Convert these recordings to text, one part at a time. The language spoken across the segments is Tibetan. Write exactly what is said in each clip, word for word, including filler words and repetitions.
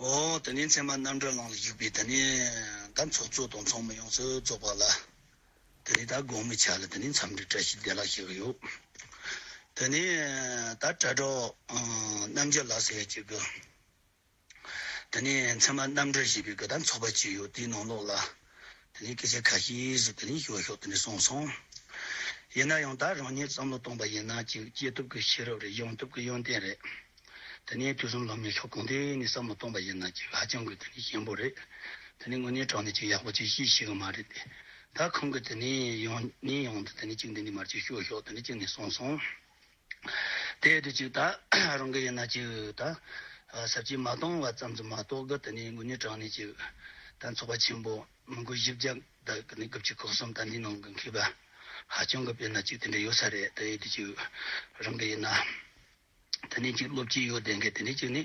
ཨོ། དེ་ནས་ཚད་མ་རྣམ་འགྲེལ་གླིང་ལ་བཞུགས་པའི་དེ་ནས་ད་ཚོགས་གཙོ་དང་ཚོགས་མི་ཡོངས་སུ་རྫོགས་པ་ལ། དེ་ནས་ད་དགོང་མོའི་ཆ་ལ་དེ་ནས་འཚམས་འདྲི་བཀྲ་ཤིས་བདེ་ལེགས་ཞུ་གི་ཡོད། དེ་ནས་ད་དྲ་གྲོགས་རྣམ་རྒྱལ་ལགས་ཟེར་ཡ་ཅིག་གིས། དེ་ནས་ཚད་མ་རྣམ་འགྲེལ་ཞེས་པའི་གི་ད་ཚོགས་པ་ཅིག་ཡོད། དེའི་ནང་ལོགས་ལ་དེ་ནས་སྐད་ཆ་ཁ་ཤས་ཟིག་དེ་ནས་ཞུ་བ་ཤོག་དེ་ནས་གསུངས་སོང་། ཡིན་ན་ཡང་ད་རང་ཉིད་བསམ་བློ་གཏོང་པ་ཡིན་ན་ཅིག་སྐྱེ་ཐབས་ཀྱི་ཤེས་རབ་རེད། ཡོང་ཐབས་ཀྱི་ཡོན་ཏན་རེད། དེ་ནས་དུས་གསུམ་ལྷ་མིའི་ཕྱོགས་གང་དེ་ནས་བསམ་བློ་གཏོང་པ་ཡིན་ན་ཅིག་ཧ་ཅང་གི་དེ་ནས་ཞན་པོ་རེད། དེ་ནས་དངོས་གནས་དྲང་གནས་ཅིག་ཡག་པོ་ཅིག་ཤེས་ཤེས་གི་མ་རེད་དེ། ད་ཁོང་གིས་དེ་ནས་ཡང་ནས་ཡང་དུ་དེ་ནས་ཅིག་འདི་ནས་མར་ཅིག་ཤོད་ཤོག་དེ་ནས་ཅིག་ནས་གསུངས་སོང་། དེ་དུས་ཅིག་ད་རང་གི་ཡིན་ན་ཅིག་ད་ས་བཅད་མ་གཏོང་བ་ཙམ་ཙམ་མ་གཏོགས་གི་དེ་ནས་དངོས་གནས་དྲང་གནས་ཅིག་ད་ཚོགས་པ་ཆེན་པོ་མི་འགོ་བཞི་བརྒྱ་ད་གི་ནས་དགུ་བཅུ་གོ་གསུམ་ད་འདི་ནང་གི་མཁས་པ་ཧ་ཅང་གི་དཔེར་ན་ཅིག་དེ་འདྲ་ཡོད་ས་རེད། དེ་དུས་ཅིག་རང་གི་ཡིན་ན། དེ་ནས་ཅིག་སློབ་སྤྱི་ཡོད་བསྡད་མཁན་དེ་ནས་ཅིག་ནི།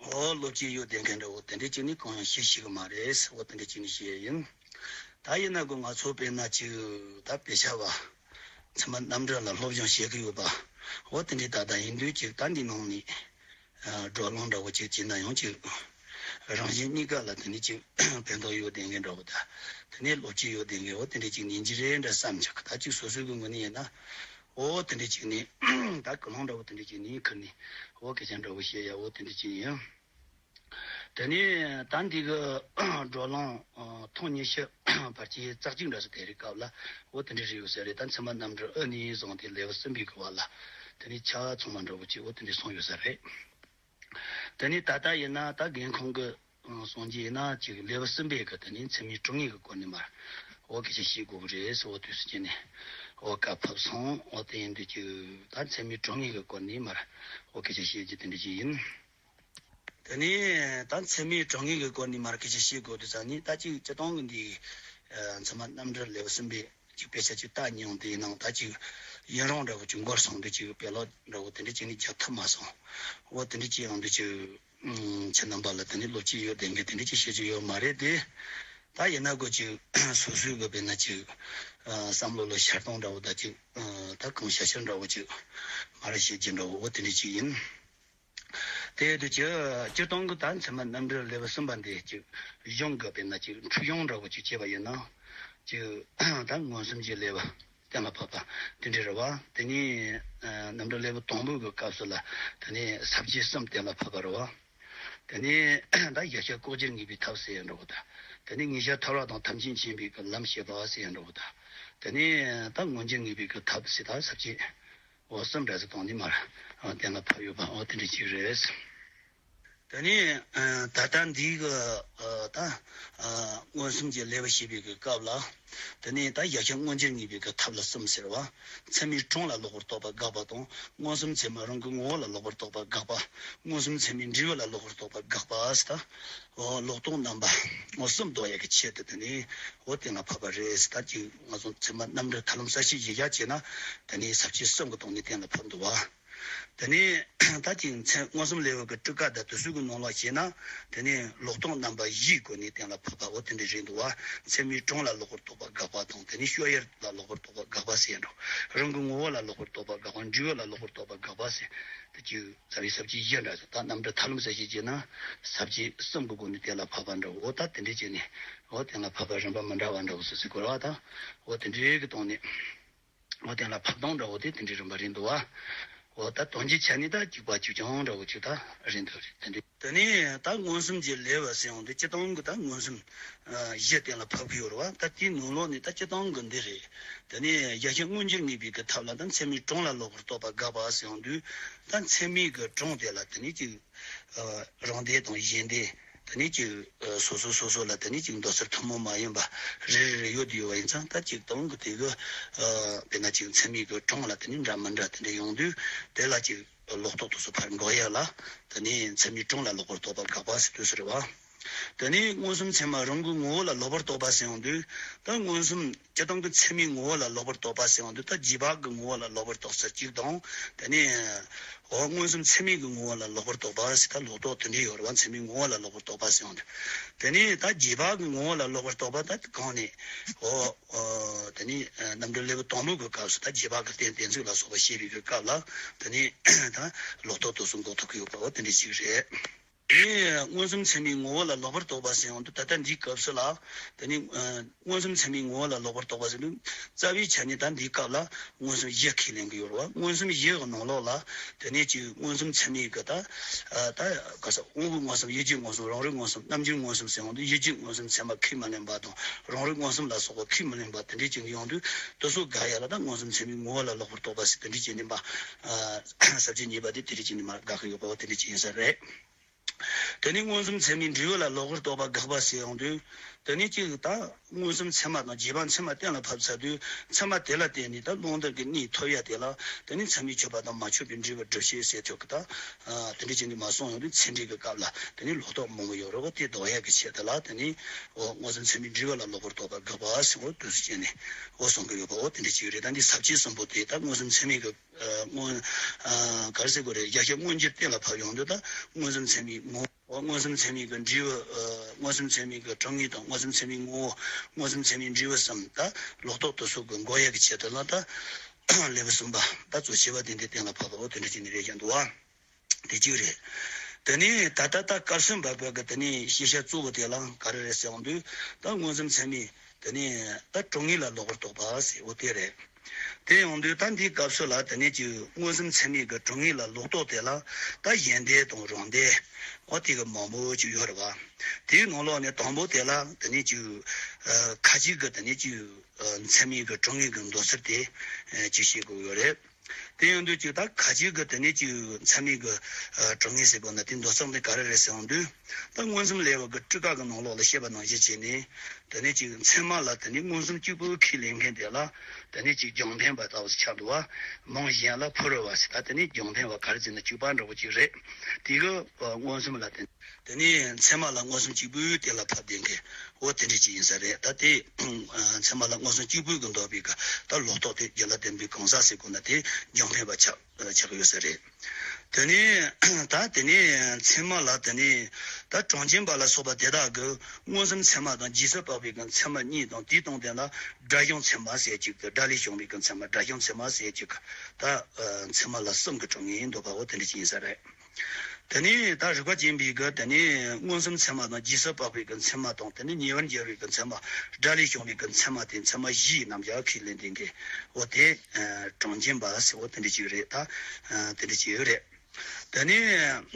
ཨོ་སློབ་སྤྱི་ཡོད་བསྡད་མཁན་འདྲ་བོ་དེ་འདྲས་ཅིག་ནི་གང་ཡང་ཤེས་ཤེས་གི་མ་རེད། འོ་དེ་འདྲས་ཅིག་ནི་བཤད་ཡིན། ད་ཡིན་ན་གོ་ང་ཚོ་དཔེར་ན་ཅིག་ད་དཔེ་ཆ་བ། ཚད་མ་རྣམ་འགྲེལ་ལ་སློབ་སྦྱོང་བྱེད་ཀྱི་ཡོད་པ། འོ་དེ་འདྲས་ད་ད་ཡིན་དུས་ཅིག་ད་འདི་ནང་ནས། བགྲོ་གླེང་འདྲ་བོ་ཅིག་བྱས་ན་ཡང་ཅིག་རང་གཞན་གཉིས་ཀ་ལ་དེ་ནས་ཅིག་ཕན་ཐོགས་ཡོད་བསྡད་མཁན་འདྲ་བོ་ད། དེ་ནས་སློབ་སྤྱི་ཡོད་བསྡད་མཁན་འོ་དེ་འདྲས་ཅིག་ཡིན་གྱི་རེད་འདྲ་བསམ་ཆགས། ད་ཅིག་སོ་སོའི་གི་ངོས་ནས་ཡིན་ན། འོ་དེ་འདྲ་ཅིག་ནི། ད་ཀུན་སློང་འདྲ་བོ་དེ་འདྲ་ཅིག་ནི་ཁུར་ནས། འོ་སྐད་ཆ་འདྲ་བོ་བཤད་ཡ་འོ་དེ་འདྲ་ཅིག་ཡིན། དེ་ནས་ད་འདི་གི་བགྲོ་གླེང་ཐེངས་ཉི་ཤུ་བར་གྱི་རྩ་གཅིག་འདྲ་ཟེར་དེ་རིགས་སྐབས་ལ་འོ་དེ་འདྲ་རེ་ཡོད་ས་རེད། ད་ཚད་མ་རྣམ་འགྲེལ་ཨ་ནི་བཟུང་སྟེ་ལེའུ་གསུམ་པའི་གི་བར་ལ་དེ་ནས་ཆ་ཚང་མ་འདྲ་བོ་ཅིག་འོ་དེ་འདྲ་གསུངས་ཡོད་ས་རེད། དེ་ནས་ད་ལྟ་ཡིན་ན་ད་རྒན་ཁོང་གི་གསུང་རྒྱུ་ཡིན་ན་ཅིག་ལེའུ་གསུམ་པའི་གི་དེ་ནས་ཚད་མའི་གྲངས་ངེས་ཀྱི་སྐོར་ནས་མར་འོ་སྐད་ཆ་བཤད་དགོས་ཀྱི་རེད་ཟེར་འོ་དུས་སུ་བྱས་ནས་འོ་བཀའ་ཕབ་སོང་། འོ་དེ་ཡིན་དུས་ཅིག་ད་ཚད་མའི་གྲངས་ངེས་ཀྱི་སྐོར་ནས་མར་འོ་སྐད་ཆ་བཤད་རྒྱུ་དེ་འདྲ་ཅིག་ཡིན། དེ་ནས་ད་ཚད་མའི་གྲངས་ངེས་ཀྱི་སྐོར་ནས་མར་སྐད་ཆ་བཤད་དགོས་དུས་ཙང་ནི་ད་ཅིག་སྤྱིར་བཏང་གི་འདི་ཚད་མ་རྣམ་འགྲེལ་ལེའུ་གསུམ་པའི། ཅིག་དཔེ་ཆ་ཅིག་ལྟ་མྱོང་དེའི་ནང་ད་ཅིག་ཡུན་རིང་འདྲ་བོ་ཅིག་འགོར་སོང་དུས་ཅིག་དཔེ་ཀློག་འདྲ་བོ་དེ་འདྲ་ཅིག་ནི་རྒྱབ་ཐུབ་མ་སོང་། འོ་དེ་འདྲ་ཅིག་ཡོང་དུས་ཅིག་ཁྱེད་རྣམ་པ་ལ་དེ་ནི་སློབ་སྤྱི་ཡོད་བསྡད་མཁན་དེ་འདྲ་ཅིག་བཤད་རྒྱུ་ཡོད་མ་རེད་དེ། ད་ཡིན་ན་གོ་ཅིག་སོ་སོའི་གི་དཔེར་ན་ཅིག་བསམ་བློ་ལ་ཤར་གཏོང་འདྲ་བོ་ད་ཅིག་ད་གང་ཤར་ཤར་འདྲ་བོ་ཅིག་མ་རེད་བཤད་རྒྱུ་འདྲ་བོ་འོ་དེ་འདྲ་ཅིག་ཡིན། དེ་དུས་ཀྱི་སྤྱིར་བཏང་གི་ད་ཚད་མ་རྣམ་འགྲེལ་ལེའུ་གསུམ་པ་འདི་ཅིག་གཞུང་གི་དཔེར་ན་ཅིག་འཁྲུག་གཞུང་འདྲ་བོ་ཅིག་བྱས་པ་ཡིན་ན། ཅིག་ད་མངོན་སུམ་གྱི་ལེའུ་གཏན་ལ་ཕབ་པ་དེ་འདྲ་རེད་བ། དེ་ནས་རྣམ་འགྲེལ་ལེའུ་དང་པོའི་གི་སྐབས་སུ་ལ་དེ་ནས་ས་བཅད་གསུམ་གཏན་ལ་ཕབ་པ་རེད་བ། དེ་ནས་ད་གཞལ་བྱ་ལྐོག་གྱུར་ངེས་པའི་ཐབས་ཟེར་ཡ་འདྲ་བོ་དང་། དེ་ནས་ངེས་ཤེས་ཐར་བ་དང་ཐམས་ཅད་མཁྱེན་པའི་གི་ལམ་བཤད་པ་ཟེར་ཡ་འདྲ་བོ་དང་། དེ་ནས་ད་མངོན་གྱུར་ངེས་པའི་གི་ཐབས་ཟེར་ད་ས་བཅད། འོ་གསུམ་འདྲ་ཟེར་དང་ནི་མར་གཏན་ལ་ཕབ་ཡོད་པ་འོ་དེ་འདྲ་ཅིག་རེད། དེ་ནས་ད་ལྟ་འདིའི་གི་ད་མངོན་སུམ་གྱི་ལེའུ་བཤད་པའི་གི་སྐབས་ལ། དེ་ནས་ད་གཞལ་བྱ་མངོན་གྱུར་ངེས་པའི་གི་ཐབས་ལ་གསུམ་ཟེར་བ། ཚད་མའི་གྲངས་ལ་ལོག་པར་རྟོག་པ་དགག་པ་དང་མངོན་སུམ་ཚད་མ་རང་གི་ངོ་བོ་ལ་ལོག་པར་རྟོག་པ་དགག་པ། མངོན་སུམ་ཚད་མའི་འབྲས་བུ་ལ་ལོག་པར་རྟོག་པ་དགག་པ་ཟེར་ད། འོ་ལོག་རྟོག་རྣམ་པ་འོ་གསུམ་ཟློག་ཡ་གི་ཆེད་དུ་དེ་ནས་འོ་གཏན་ལ་ཕབ་པ་རེད་ཟེར། ད་ཅིག་ང་ཚོ་ཚད་མ་རྣམ་འགྲེལ་ཐབས་ལམ་གསལ་བཤད་གཞི་བཞག་བྱས་ན་དེ་ནས་ས་བཅད་གསུམ་གྱི་ཐོག་ནས་གཏན་ལ་ཕབ་འདུག་བ། དེ་ནས་ད་ཅིག་མཚན་མངོན་སུམ་ལེའུ་གི་དྲུག་ཀ་དང་དེ་ཚོའི་གི་ནང་ལ་བྱས་ན་དེ་ནས་ལོག་རྟོག་རྣམ་པ་བཞིའི་སྒོ་ནས་གཏན་ལ་ཕབ་པ་འོ་དེ་འདྲ་རེད་འདུག་བ། ཚད་མའི་གྲངས་ལ་ལོག་པར་རྟོག་པ་དགག་པ་དང་དེ་ནས་སྤྱོད་ཡུལ་ལ་ལོག་པར་རྟོག་པ་དགག་པ་ཟེར་ཡ་འགྲོ། རང་གི་ངོ་བོ་ལ་ལོག་པར་རྟོག་པ་དགག་པ། འབྲས་བུ་ལ་ལོག་པར་རྟོག་པ་དགག་པ་ཟེར། དེ་ཅིག་རྩ་བའི་ས་བཅད་བཞི་འདྲ་ཟེར། ད་རྣམ་འགྲེལ་ཐབས་ལམ་གསལ་བཤད་བྱས་ན་ས་བཅད་གསུམ་གྱི་སྒོ་ནས་གཏན་ལ་ཕབ་པ་འདྲ་བོ་འོ་ད་དེ་འདྲ་བྱས་ནས་འོ་གཏན་ལ་ཕབ་པ་རིམ་པ་མི་འདྲ་བ་འདྲ་བོ་སོ་སོའི་གོ་ར་བ་དང་འོ་དེ་འདྲའི་གི་སྟེང་ནས་འོ་གཏན་ལ་ཕབ་སྟངས་འདྲ་བོ་དེ་དེ་འདྲའི་རིམ་པ་རེད་འདུག་བ། འོ་ད་དོན་གྱི་ཆ་ནས་ད་གཅིག་པ་གཅིག་རྐྱང་འདྲ་བོ་ཅིག་ད་རེད་འདུག་རེད། དེ་འདྲའི་དེ་ནས་ད་མངོན་སུམ་གྱི་ལེའུ་ཟེར་ཡོང་དུས་སྤྱིར་བཏང་གི་ད་མངོན་སུམ་བཞི་གཏན་ལ་ཕབ་ཀྱི་ཡོད་རེད་བ། ད་དེའི་ནང་ལོགས་ནས་ད་སྤྱིར་བཏང་གི་འདི་རེད། དེ་ནས་གཞལ་བྱ་མངོན་གྱུར་ངེས་པའི་གི་ཐབས་ལ་ད་ཚད་མའི་གྲངས་ལ་ལོག་པར་རྟོག་པ་དགག་པ་ཟེར་ཡོང་དུས་ད་ཚད་མའི་གི་གྲངས་དེ་ལ་དེ་ནས་ཅིག་རང་སྡེ་དང་གཞན་སྡེ་དེ་ནས་ཅིག་སོ་སོ་སོ་སོ་ལ་དེ་ནས་ཅིག་མདོ་རྩར་ཐུན་མོང་མ་ཡིན་པ་རེ་རེ་རེ་ཡོད་དེ་ཡོད་པ་ཡིན་ཙང་ད་ཅིག་སྟོང་གི་དེ་གི་དཔེར་ན་ཅིག་ཚད་མའི་གི་གྲངས་ལ་དེ་ནས་འདྲ་མི་འདྲ་དེ་འདྲ་ཡོང་དུས་དེ་ལ་ཅིག་ལོག་རྟོག་དེ་ཚོ་ཕར་འགོག་ཡ་ལ་དེ་ནས་ཚད་མའི་གྲངས་ལ་ལོག་པར་རྟོག་པ་དགག་པ་ཟེར་དུས་སུ་རེད་བ། དེ་ནས་མངོན་སུམ་ཚད་མ་རང་གི་ངོ་བོ་ལ་ལོག་པར་རྟོག་པ་ཟེར་ཡོང་དུས་ད་མངོན་སུམ་སྤྱིར་བཏང་གི་ཚད་མའི་ངོ་བོ་ལ་ལོག་པར་རྟོག་པ་ཟེར་ཡོང་དུས་ད་རྗེས་དཔག་གི་ངོ་བོ་ལ་ལོག་པར་རྟོག་ཚུལ་གཅིག་དང་དེ་ནས་འོ་མངོན་སུམ་ཚད་མའི་གི་ངོ་བོ་ལ་ལོག་པར་རྟོག་པ་ཟེར་ད་ལོག་རྟོག་དེ་འདྲ་ཡོད་རེད་བ། ཚད་མའི་ངོ་བོ་ལ་ལོག་པར་རྟོག་པ་ཟེར་ཡོང་དུས་དེ་ནས་ད་རྗེས་དཔག་གི་ངོ་བོ་ལ་ལོག་པར་རྟོག་པ་ད་གང་ནས་འོ་དེ་ནས་རྣམ་འགྲེལ་ལེའུ་དང་པོ་གི་སྐབས་སུ་ད་རྗེས་དཔག་གི་རྟེན་གཏན་ཚིགས་ལ་སོགས་པ་བཤད་པའི་གི་སྐབས་ལ་དེ་ནས་ད་ལོག་རྟོག་དེ་ཚོ་འགོག་ཐུབ་ཀྱི་ཡོད་པ་འོ་དེ་འདྲ་ཞིག་རེད། དེ་མངོན་སུམ་ཚད་མའི་ངོ་བོ་ལ་ལོག་པར་རྟོག་པ་ཟེར་ཡོང་དུས། ད་ལྟ་འདིའི་སྐབས་སུ་ལ་དེ་ནི་ཨ་མངོན་སུམ་ཚད་མའི་ངོ་བོ་ལ་ལོག་པར་རྟོག་པ་ཟེར་དུས། རྩ་བའི་ཆ་ནས་ད་འདིའི་སྐབས་ལ་མངོན་སུམ་བཞི་ཁས་ལེན་གྱི་ཡོད་རེད་བ། མངོན་སུམ་བཞི་གི་ནང་ལོགས་ལ་དེ་ནས་ཅིག་མངོན་སུམ་ཚད་མའི་གི་ད་ཨ་ད་ག་ས་དབང་པོའི་མངོན་སུམ། ཡུལ་གྱི་མངོན་སུམ། རང་རིག་མངོན་སུམ། རྣམ་འགྱུར་མངོན་སུམ་ཟེར་ཡོང་དུས། ཡུལ་གྱི་མངོན་སུམ་ཚད་མ་ཁས་མི་ལེན་པ་དང་། རང་རིག་མངོན་སུམ་ལ་སོགས་པ་ཁས་མི་ལེན་པ་དེ་འདྲའི་ཅིག་ཡོང་དུས། དེ་ཚོ་དགག་ཡ་ལ་ད་མངོན་སུམ་ཚད་མའི་ངོ་བོ་ལ་ལོག་པར་རྟོག་པ་ཟེར་དེ་འདྲའི་ཅིག་ནི་མ་ཨ་ས་བཅད་གཉིས་པ་དེ་དེ་འདྲའི་ཅིག་ནི་མ་དགག་གི་ཡོད་པའོ། དེ་འདྲའི་ཅིག་ཡིན་ས་རེད། དེ་ནས་མངོན་སུམ་ཚད་མའི་འབྲས་བུ་ལ་ལོག་པར་རྟོག་པ་དགག་པ་ཟེར་ཡོང་དུས། དེ་ནས་ཅིག་ད་མངོན་སུམ་ཚད་མ་དང་རྗེས་དཔག་ཚད་མ་གཏན་ལ་ཕབ་ཚར་དུས། ཚད་མ་དེ་ལ་བརྟེན་ནས་ད་བླང་དོར་གྱི་གནས་ཐོབ་ཡ་དེ་ལ་དེ་ནས་ཚད་མས་ཆོད་པ་དང་མ་ཆོད་པའི་འབྲས་བུ་སྒྲུབ་བྱེད་ཟེར་ཐུབ་ཀྱི། ད་ཨ་དེ་འདྲ་བྱས་ནས་མ་གསུངས་ཡོང་དུས། ཚད་འབྲས་ཀྱི་སྐབས་ལ་དེ་ནས་ལོག་རྟོག་མང་པོ་ཡོད་རེད་བ། དེ་ལྡོག་ཡ་གི་ཆེད་དུ་ལ་དེ་ནས་འོ་མངོན་སུམ་ཚད་མའི་འབྲས་བུ་ལ་ལོག་པར་རྟོག་པ་དགག་པ་ཟེར་བ་དུས་སུ་བྱས་ནས་འོ་གསུང་གི་ཡོད་པ། འོ་དེ་འདྲ་ཅིག་རེད། ད་འདི་ས་བཅད་གསུམ་པོ་དེ་ད་མངོན་སུམ་ཚད་མའི་གི་ཨ་མངོན་ཨ་ག་རེ་ཟེར་དགོས་རེད། རྒྱ་ཆེ་མངོན་གྱུར་གཏན་ལ་ཕབ་ཡོང་དུས། ད་མངོན་སུམ་ཚད་མའི་ངོ་བོ། མངོན་སུམ་ཚད་མའི་གི་འབྲས་བུ། ཨ་མངོན་སུམ་ཚད་མའི་གི་གྲངས་ངེས་དང་། མངོན་སུམ་ཚད་མའི་ངོ་བོ། མངོན་སུམ་ཚད་མའི་འབྲས་བུ་གསུམ། ད་ལོག་རྟོག་དེ་ཚོ་གི་འགོག་ཡ་གི་ཆེད་དུ་ལ་ད་ལེའུ་གསུམ་པ་ད་གཙོ་ཆེ་བ་དེ་འདི་གཏན་ལ་ཕབ་པ། འོ་དེ་འདྲ་ཅིག་ནི་རེད་བཞག་འདུག་བ། དེ་གཅིག་རེད། དེ་ནས་ད་ལྟ་ད་སྐབས་སུ་བབ་པའི་གི་དེ་ནས་ཤེས་བྱ་གཙོ་བོ་དེ་ལ་ག་རེ་རེད་ཟེར་ཡོང་དུས། ད་མངོན་སུམ་ཚད་མའི་དེ་ནས་ད་གྲངས་ངེས་ལ་ལོག་པར་རྟོག་པ་ཟེར་བ་དེ་རེད། དེ་ཡོང་དུས་ད་འདིའི་སྐབས་སུ་ལ་དེ་ནས་ཀྱི་མངོན་སུམ་ཚད་མའི་གི་གྲངས་ངེས་ལ་ལོག་རྟོག་དེ་ལ་ད་ཡོན་ཏན་དང་རང་ལྡན། འོ་དེ་གི་མང་པོ་ཅིག་ཡོད་རེད་བ། དེའི་ནང་ལོགས་ནས་དང་པོ་དེ་ལ་དེ་ནས་ཀྱི་ཨ་ཁ་ཅིག་གི་དེ་ནས་ཀྱི་ཨ་ཚད་མའི་གི་གྲངས་ངེས་གི་མདོ་ཚུལ་དེ་ཨ་ཅིག་བཤད་དགོས་ཡོད་རེད། དེ་ཡོང་དུས་ཅིག་ད་ཁ་ཅིག་གི་དེ་ནས་ཀྱི་ཚད་མའི་གི་ཨ་གྲངས་ངེས་ཟེར་དགོས་ན། དེ་མདོ་ཚུལ་དེ་ག་རེ་རེད་ཟེར་ཡོང་དུས། ད་མངོན་སུམ་ལེའུ་གི་ཊཱི་ཀ་གི་ནང་ལོགས་ལ་བཤད་པ་ནང་བཞིན་བྱས་ནས། དེ་ནས་ཅིག་ཚད་མ་ལ་དེ་ནས་མངོན་སུམ་གཅིག་པུ་ཁས་ལེན་མཁན་དེ་ལ་དེ་ནས་ཅིག་རྒྱང་འཕེན་པ་ལྟ་བུ་ཆགས་འདུག་བ། མིང་གཞན་ལ་ཕུ་རུ་བ་ཟེར། ད་དེ་ནས་རྒྱང་འཕེན་པ་ག་རེ་ཟེར་ན་གཅིག་པ་འདྲ་བོ་ཅིག་རེད། དེ་གི་མངོན་སུམ་ལ་དེ་དེ་ནས་ཚད་མ་ལ་མངོན་སུམ་གཅིག་པུའི་གཏན་ལ་ཕབ་བསྡད་མཁན། འོ་དེ་འདྲ་ཅིག་ཡིན་ས་རེད། ད་དེ་ཚད་མ་ལ་མངོན་སུམ་གཅིག་པུའི་གི་འདོད་པའི་གི་ད་ལོག་རྟོག་དེ་རྒྱུད་ལ་ལྡན་པའི་གང་ཟག་ཟེར་དགོས་ན། དེ་རྒྱང་འཕེན་པ་ཆགས་ཆགས་ཀྱི་ཡོད་ས་རེད། དེ་ནས་ད་དེ་ནས་ཚད་མ་ལ་དེ་ནས་ད་གྲངས་ཅན་པ་ལ་སོགས་པ་དེ་དག་གི་མངོན་སུམ་ཚད་མ་དང་རྗེས་སུ་དཔག་པའི་གི་ཚད་མ་གཉིས་དང་། དེའི་སྟེང་དེ་ལ་སྒྲ་གཞུང་ཚད་མ་ཟེར་གཅིག་གི། སྒྲ་ལས་བྱུང་བའི་གི་ཚད་མ། སྒྲ་གཞུང་ཚད་མ་ཟེར་གཅིག་གི། ད་ཚད་མ་ལ་གསུམ་གི་གྲངས་ངེས་འདོད་པ། འོ་དེ་འདྲ་ཅིག་ཡིན་ས་རེད། དེ་ནས་ད་རིགས་པ་ཅན་པའི་གི་དེ་ནས་མངོན་སུམ་ཚད་མ་དང་། རྗེས་སུ་དཔག་པའི་གི་ཚད་མ་དང་། དེ་ནས་ཉེ་བར་འབྱེད་པའི་གི་ཚད་མ། སྒྲ་ལས་བྱུང་བའི་གི་ཚད་མ་དེ། ཚད་མ་བཞིའི་རྣམ་གཞག་ཁས་ལེན་བསྡད་མཁན། འོ་དེ་གྲངས་ཅན་པ་ཟེར་བ་དེ་འདྲ་ཅིག་རེད། ད་དེ་འདྲ་ཅིག་ཡོད་རེད། དེ་ནས་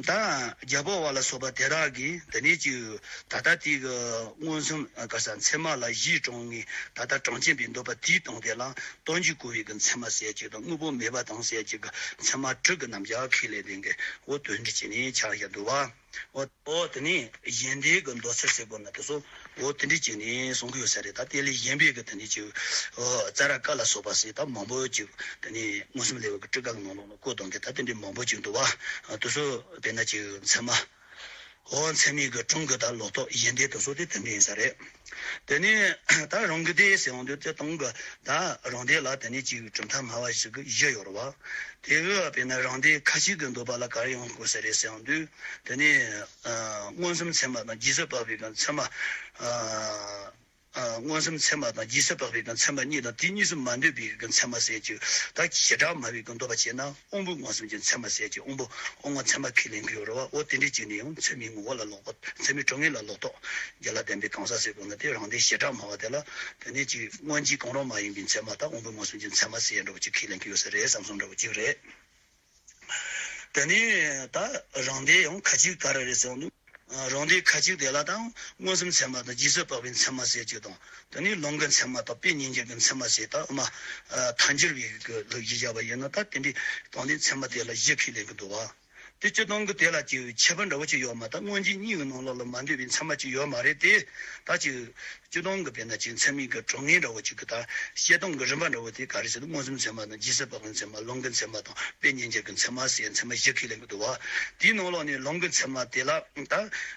ད་རྒྱལ་པོ་བ་ལ་སོགས་པ་དེ་དག་གིས་དེ་ནས་ཅིག་ད་ལྟ་དེ་གི་མངོན་སུམ་ག་ས་ཚད་མ་ལ་བཞིའི་གྲངས་ངེས། ད་ལྟ་གྲངས་ཅན་པའི་འདོད་པ་དེའི་སྟེང་དེ་ལ་དོན་གྱིས་གོ་བའི་གི་ཚད་མ་ཟེར་གཅིག་དང་། དངོས་པོ་མེད་པ་དང་ཟེར་གཅིག་གི་ཚད་མ་དྲུག་གི་རྣམ་གཞག་ཁས་ལེན་བསྡད་མཁན། འོ་དོན་འདི་བྱས་ནས་ཆགས་བཞག་འདུག་བ། འོ་འོ་དེ་ནས་གཞན་སྡེ་གི་མདོ་ཚུལ་ཟེར་དགོས་ན་དེ་ཚོ་འོ་དེ་འདྲ་བྱས་ནས་གསུང་གི་ཡོད་ས་རེད། ད་དེ་ལས་གཞན་པའི་གི་དེ་ནས་ཅིག་འོ་ཙཱ་ར་ཀ་ལ་སོགས་པ་ཟེར་ད་མང་པོ་ཅིག་དེ་ནས་མངོན་སུམ་ལེའུ་གི་ཊཱི་ཀ་གི་ནང་ལོགས་ལ་བཀོད་གཏོང་མཁན་ད་དེ་འདྲའི་མང་པོ་ཅིག་འདུག་བ། དེ་ཚོ་དཔེར་ན་ཅིག་ཚད་མ། འོ་ཚད་མའི་གི་གྲངས་ཀྱི་ད་ལོག་རྟོག་གཞན་སྡེ་དེ་ཚོ་དེ་དེ་འདྲ་ཡིན་ས་རེད། དེ་ནས་ད་རང་གི་སྡེ་ཟེར་ཡོང་དུས་དེ་སྟོང་གི་ད་རང་སྡེ་ལ་དེ་ནས་ཅིག་གྲུབ་མཐའ་སྨྲ་བ་ཞིག་གི་བཞི་ཡོད་རེད་བ། དེ་གི་དཔེར་ན་རང་སྡེ་ཁ་ཅིག་གི་འདོད་པ་ལ་ག་རེ་ཡོང་དགོས་ས་རེད་ཟེར་ཡོང་དུས། དེ་ནས་ཨ་མངོན་སུམ་ཚད་མ་དང་རྗེས་སུ་དཔག་པའི་གི་ཚད་མ། ཨ་ཨ་མངོན་སུམ་ཚད་མ་དང་རྗེས་སུ་དཔག་པའི་གི་ཚད་མ་གཉིས་དང་། དེ་གཉིས་སུ་མ་འདུས་པའི་གི་ཚད་མ་ཟེར་གཅིག་ད་བྱེ་བྲག་སྨྲ་བའི་གི་འདོད་པ་བྱས་ན་དབང་པོའི་མངོན་སུམ་གྱི་ཚད་མ་ཟེར་གཅིག་དབང་པོ་དབང་ལྔ་ཚད་མ་ཁས་ལེན་གྱི་ཡོད་རེད་བ། འོ་དེ་འདྲ་བྱས་ནས་ཡང་ཚད་མའི་ངོ་བོ་ལ་ལོག་པ། ཚད་མའི་གྲངས་ངེས་ལ་ལོག་རྟོག་རྒྱུད་ལ་ལྡན་པའི་གང་ཟག་ཟེར་དགོས་ན་དེ་རང་སྡེ་བྱེ་བྲག་སྨྲ་བ་དེ་ལ་དེ་ནས་ཅིག་མངོན་གྱུར་གང་རུང་མ་ཡིན་པའི་ཚད་མ་ད་དབང་པོའི་མངོན་སུམ་གྱི་ཚད་མ་ཟེར་འདྲ་བོ་ཅིག་ཁས་ལེན་གྱི་ཡོད་ས་རེད་བསམ་སོང་འདྲ་བོ་ཅིག་རེད། དེ་ནས་ད་རང་སྡེ་ཡང་ཁ་ཅིག་ག་རེ་རེད་ཟེར་ཡོང་དུས། རང་སྡེ་ཁ་ཅིག་དེ་ལ་ད་མངོན་སུམ་ཚད་མ་དང་རྗེས་སུ་དཔག་པའི་ཚད་མ་ཟེར་གཅིག་དང་། དེ་ནས་ལུང་གི་ཚད་མ་དང་དཔེ་ཉིད་འགྱུར་གྱི་ཚད་མ་ཟེར། ད་འོ་མ་ཐལ་འགྱུར་བའི་གི་ལུགས་ཀྱིས་བཞག་པ་ཡིན་ན། ད་དེ་འདྲའི་སྟེང་ནས་ཚད་མ་དེ་ལ་བཞི་ཁས་ལེན་གྱི་འདུག་བ། དེ་སྤྱིར་བཏང་གི་དེ་ལ་ཅིག་ཁྱད་པར་འདྲ་བོ་ཅིག་ཡོད་མ། ད་མངོན་རྗེས་གཉིས་ཀྱི་ནང་ལོགས་ལ་མ་འདུས་པའི་ཚད་མ་ཅིག་ཡོད་མ་རེད་དེ། ད་ཅིག་སྤྱིར་བཏང་གི་དཔེར་ན་ཅིག་ཚད་མའི་གི་གྲངས་ངེས་འདྲ་བོ་ཅིག་གི་ད་བཤད་སྟངས་ཀྱི་རིམ་པ་འདྲ་བོ་དེ་ག་རེ་ཟེར་ན། མངོན་སུམ་ཚད་མ་དང་རྗེས་སུ་དཔག་པའི་ཚད་མ། ལུང་གི་ཚད་མ་དང་དཔེ་ཉིད་འགྱུར་གྱི་ཚད་མ་ཟེར་ཚད་མ་བཞི་ཁས་ལེན་གྱི་འདུག་བ། དེའི་ནང་ལོགས་ནས་ལུང་གི་ཚད་མ་དེ་ལ་ད་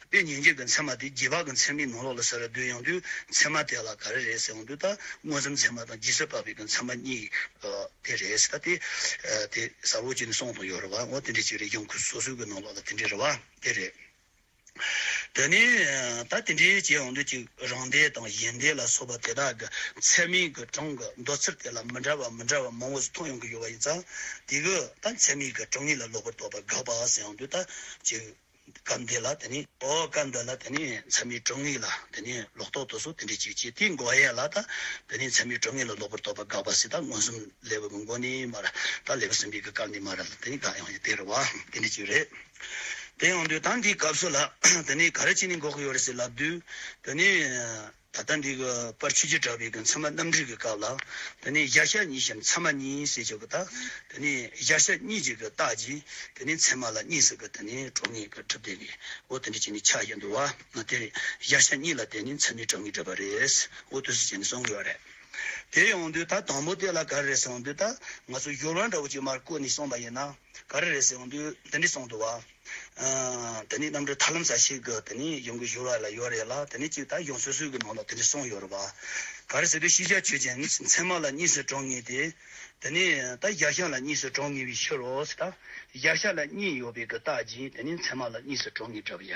དཔེ་ཉིད་འགྱུར་གྱི་ཚད་མ་དེ་རྗེས་དཔག་གི་ཚད་མའི་ནང་ལོགས་ལ་ཟེར་བསྡུས་ཡོང་དུས། ཚད་མ་དེ་ལ་ག་རེ་རེད་ཟེར་ཡོང་དུས། ད་མངོན་སུམ་ཚད་མ་དང་རྗེས་སུ་དཔག་པའི་གི་ཚད་མ་གཉིས་དེ་རེད་ཟེར། ད་དེ་དེ་གསལ་པོ་བྱས་ནས་གསུངས་བཏང་ཡོད་རེད་བ། འོ་དེ་འདྲ་ཅིག་རེད། གཞུང་ཁུལ་སོ་སོའི་གི་ནང་ལོགས་ལ་དེ་འདྲ་རེད་བ། དེ་རེད། དེ་ནས་ད་དེ་འདྲའི་བྱས་ཡོང་དུས་ཅིག་རང་སྡེ་དང་གཞན་སྡེ་ལ་སོགས་པ་དེ་དག་གི་ཚད་མའི་གི་གྲངས་ཀྱི་འདོད་ཚུལ་དེ་ལ་མི་འདྲ་བ་མི་འདྲ་བ་མང་བོ་ཞིག་མཐོང་ཡོང་གི་ཡོད་པ་ཡིན་ཙང་། དེ་གི་ད་ཚད་མའི་གི་གྲངས་ངེས་ལ་ལོག་པར་རྟོག་པ་དགག་པ་ཟེར་ཡོང་དུས། ད་ཅིག་ སྐབས་འདི་ལ་དེ་ནི་ཨོ་སྐབས་འདི་ལ་དེ་ནི་མཚན་མའི་གྲངས་ངེས་ལ་དེ་ནི་ལོག་རྟོག་དུ་སོགས་དེ་འདྲ་ཅིག་བྱེད། དེའི་འགོག་ཡ་ལ་ད་དེ་ནི་མཚན་མའི་གྲངས་ངེས་ལ་ལོག་པར་རྟོག་པ་དགག་པ་ཟེར། ད་མངོན་སུམ་ལེའུ་གི་མགོ་ནས་མར་ད་ལེའུ་གསུམ་པའི་གི་སྐབས་ནས་མར་ལ་དེ་ནི་དགག་ཡོང་ཡ་དེ་རེད་བ། དེ་འདྲ་ཅིག་རེད། དེ་ཡོང་དུས་ད་འདིའི་སྐབས་སུ་ལ་དེ་ནི་ག་རེ་བྱས་ནས་འགོག་གི་ཡོད་རེད་ཟེར་ལབ་དུས། དེ་ནི་ད་ལྟ་འདི་གི་པར་ཆོས་ཀྱི་གྲགས་པའི་གི་མཚན་མ་རྣམ་འགྲེལ་གྱི་སྐབས་ལ། དེ་ནས་གཞལ་བྱ་གཉིས་ཤར་མཚན་མ་གཉིས་ཟེར་ཆོག་གི། ད་དེ་ནས་གཞལ་བྱ་གཉིས་ཀྱི་གི་རྟགས་ཀྱིས་དེ་ནས་མཚན་མ་ལ་གཉིས་སུ་གི་དེ་ནས་གྲངས་ངེས་གི་གྲུབ་བསྡད་པའི་འོ་དེ་འདྲ་བྱས་ནས་ཆགས་བཞིན་འདུག་བ། དེ་གཞལ་བྱ་གཉིས་ལ་བརྟེན་ནས་མཚན་མའི་གྲངས་ངེས་གྲུབ་པ་རེད། འོ་དེ་སུ་བྱས་ནས་གསུང་གི་ཡོད་རེད། དེ་ཡོང་དུས་ད་དང་པོ་དེ་ལ་ག་རེ་རེད་ཟེར་ཡོང་དུས། ད་ང་ཚོ་སྦྱོར་བ་འདྲ་བོ་ཅིག་མར་བཀོད་ནས་གསུངས་པ་ཡིན་ན། ག་རེ་རེད་ཟེར་ཡོང་དུས་འདི་འདྲ་གསུངས་འདུག་བ། ཨ། དེ་ནས་རྣམ་འགྲེལ་ཐར་ལམ་གསལ་བྱེད་ཀྱི་དེ་ནས་ཡོང་གི་སྦྱོར་བ་ལ་ཡོད་རེད་ལ། དེ་ནས་ཅིག་ད་ཡང་སོ་སོའི་གི་ནང་ལ་དེ་འདྲ་གསུངས་ཡོད་རེད་བ། ག་རེ་ཟེར་དུས་ཤེས་བྱ་ཆོས་ཅན། མཚན་མ་ལ་གཉིས་སུ་གྲངས་ངེས་ཏེ། དེ་ནས་ད་གཞལ་བྱ་ལ་གཉིས་སུ་གྲངས་ངེས་པའི་ཕྱིར་རོ་ཟེར། ད་གཞལ་བྱ་ལ་གཉིས་ཡོད་པའི་གི་རྟགས་ཀྱིས་དེ་ནས་མཚན་མ་ལ་གཉིས་སུ་གྲངས་ངེས་གྲུབ་ཡ།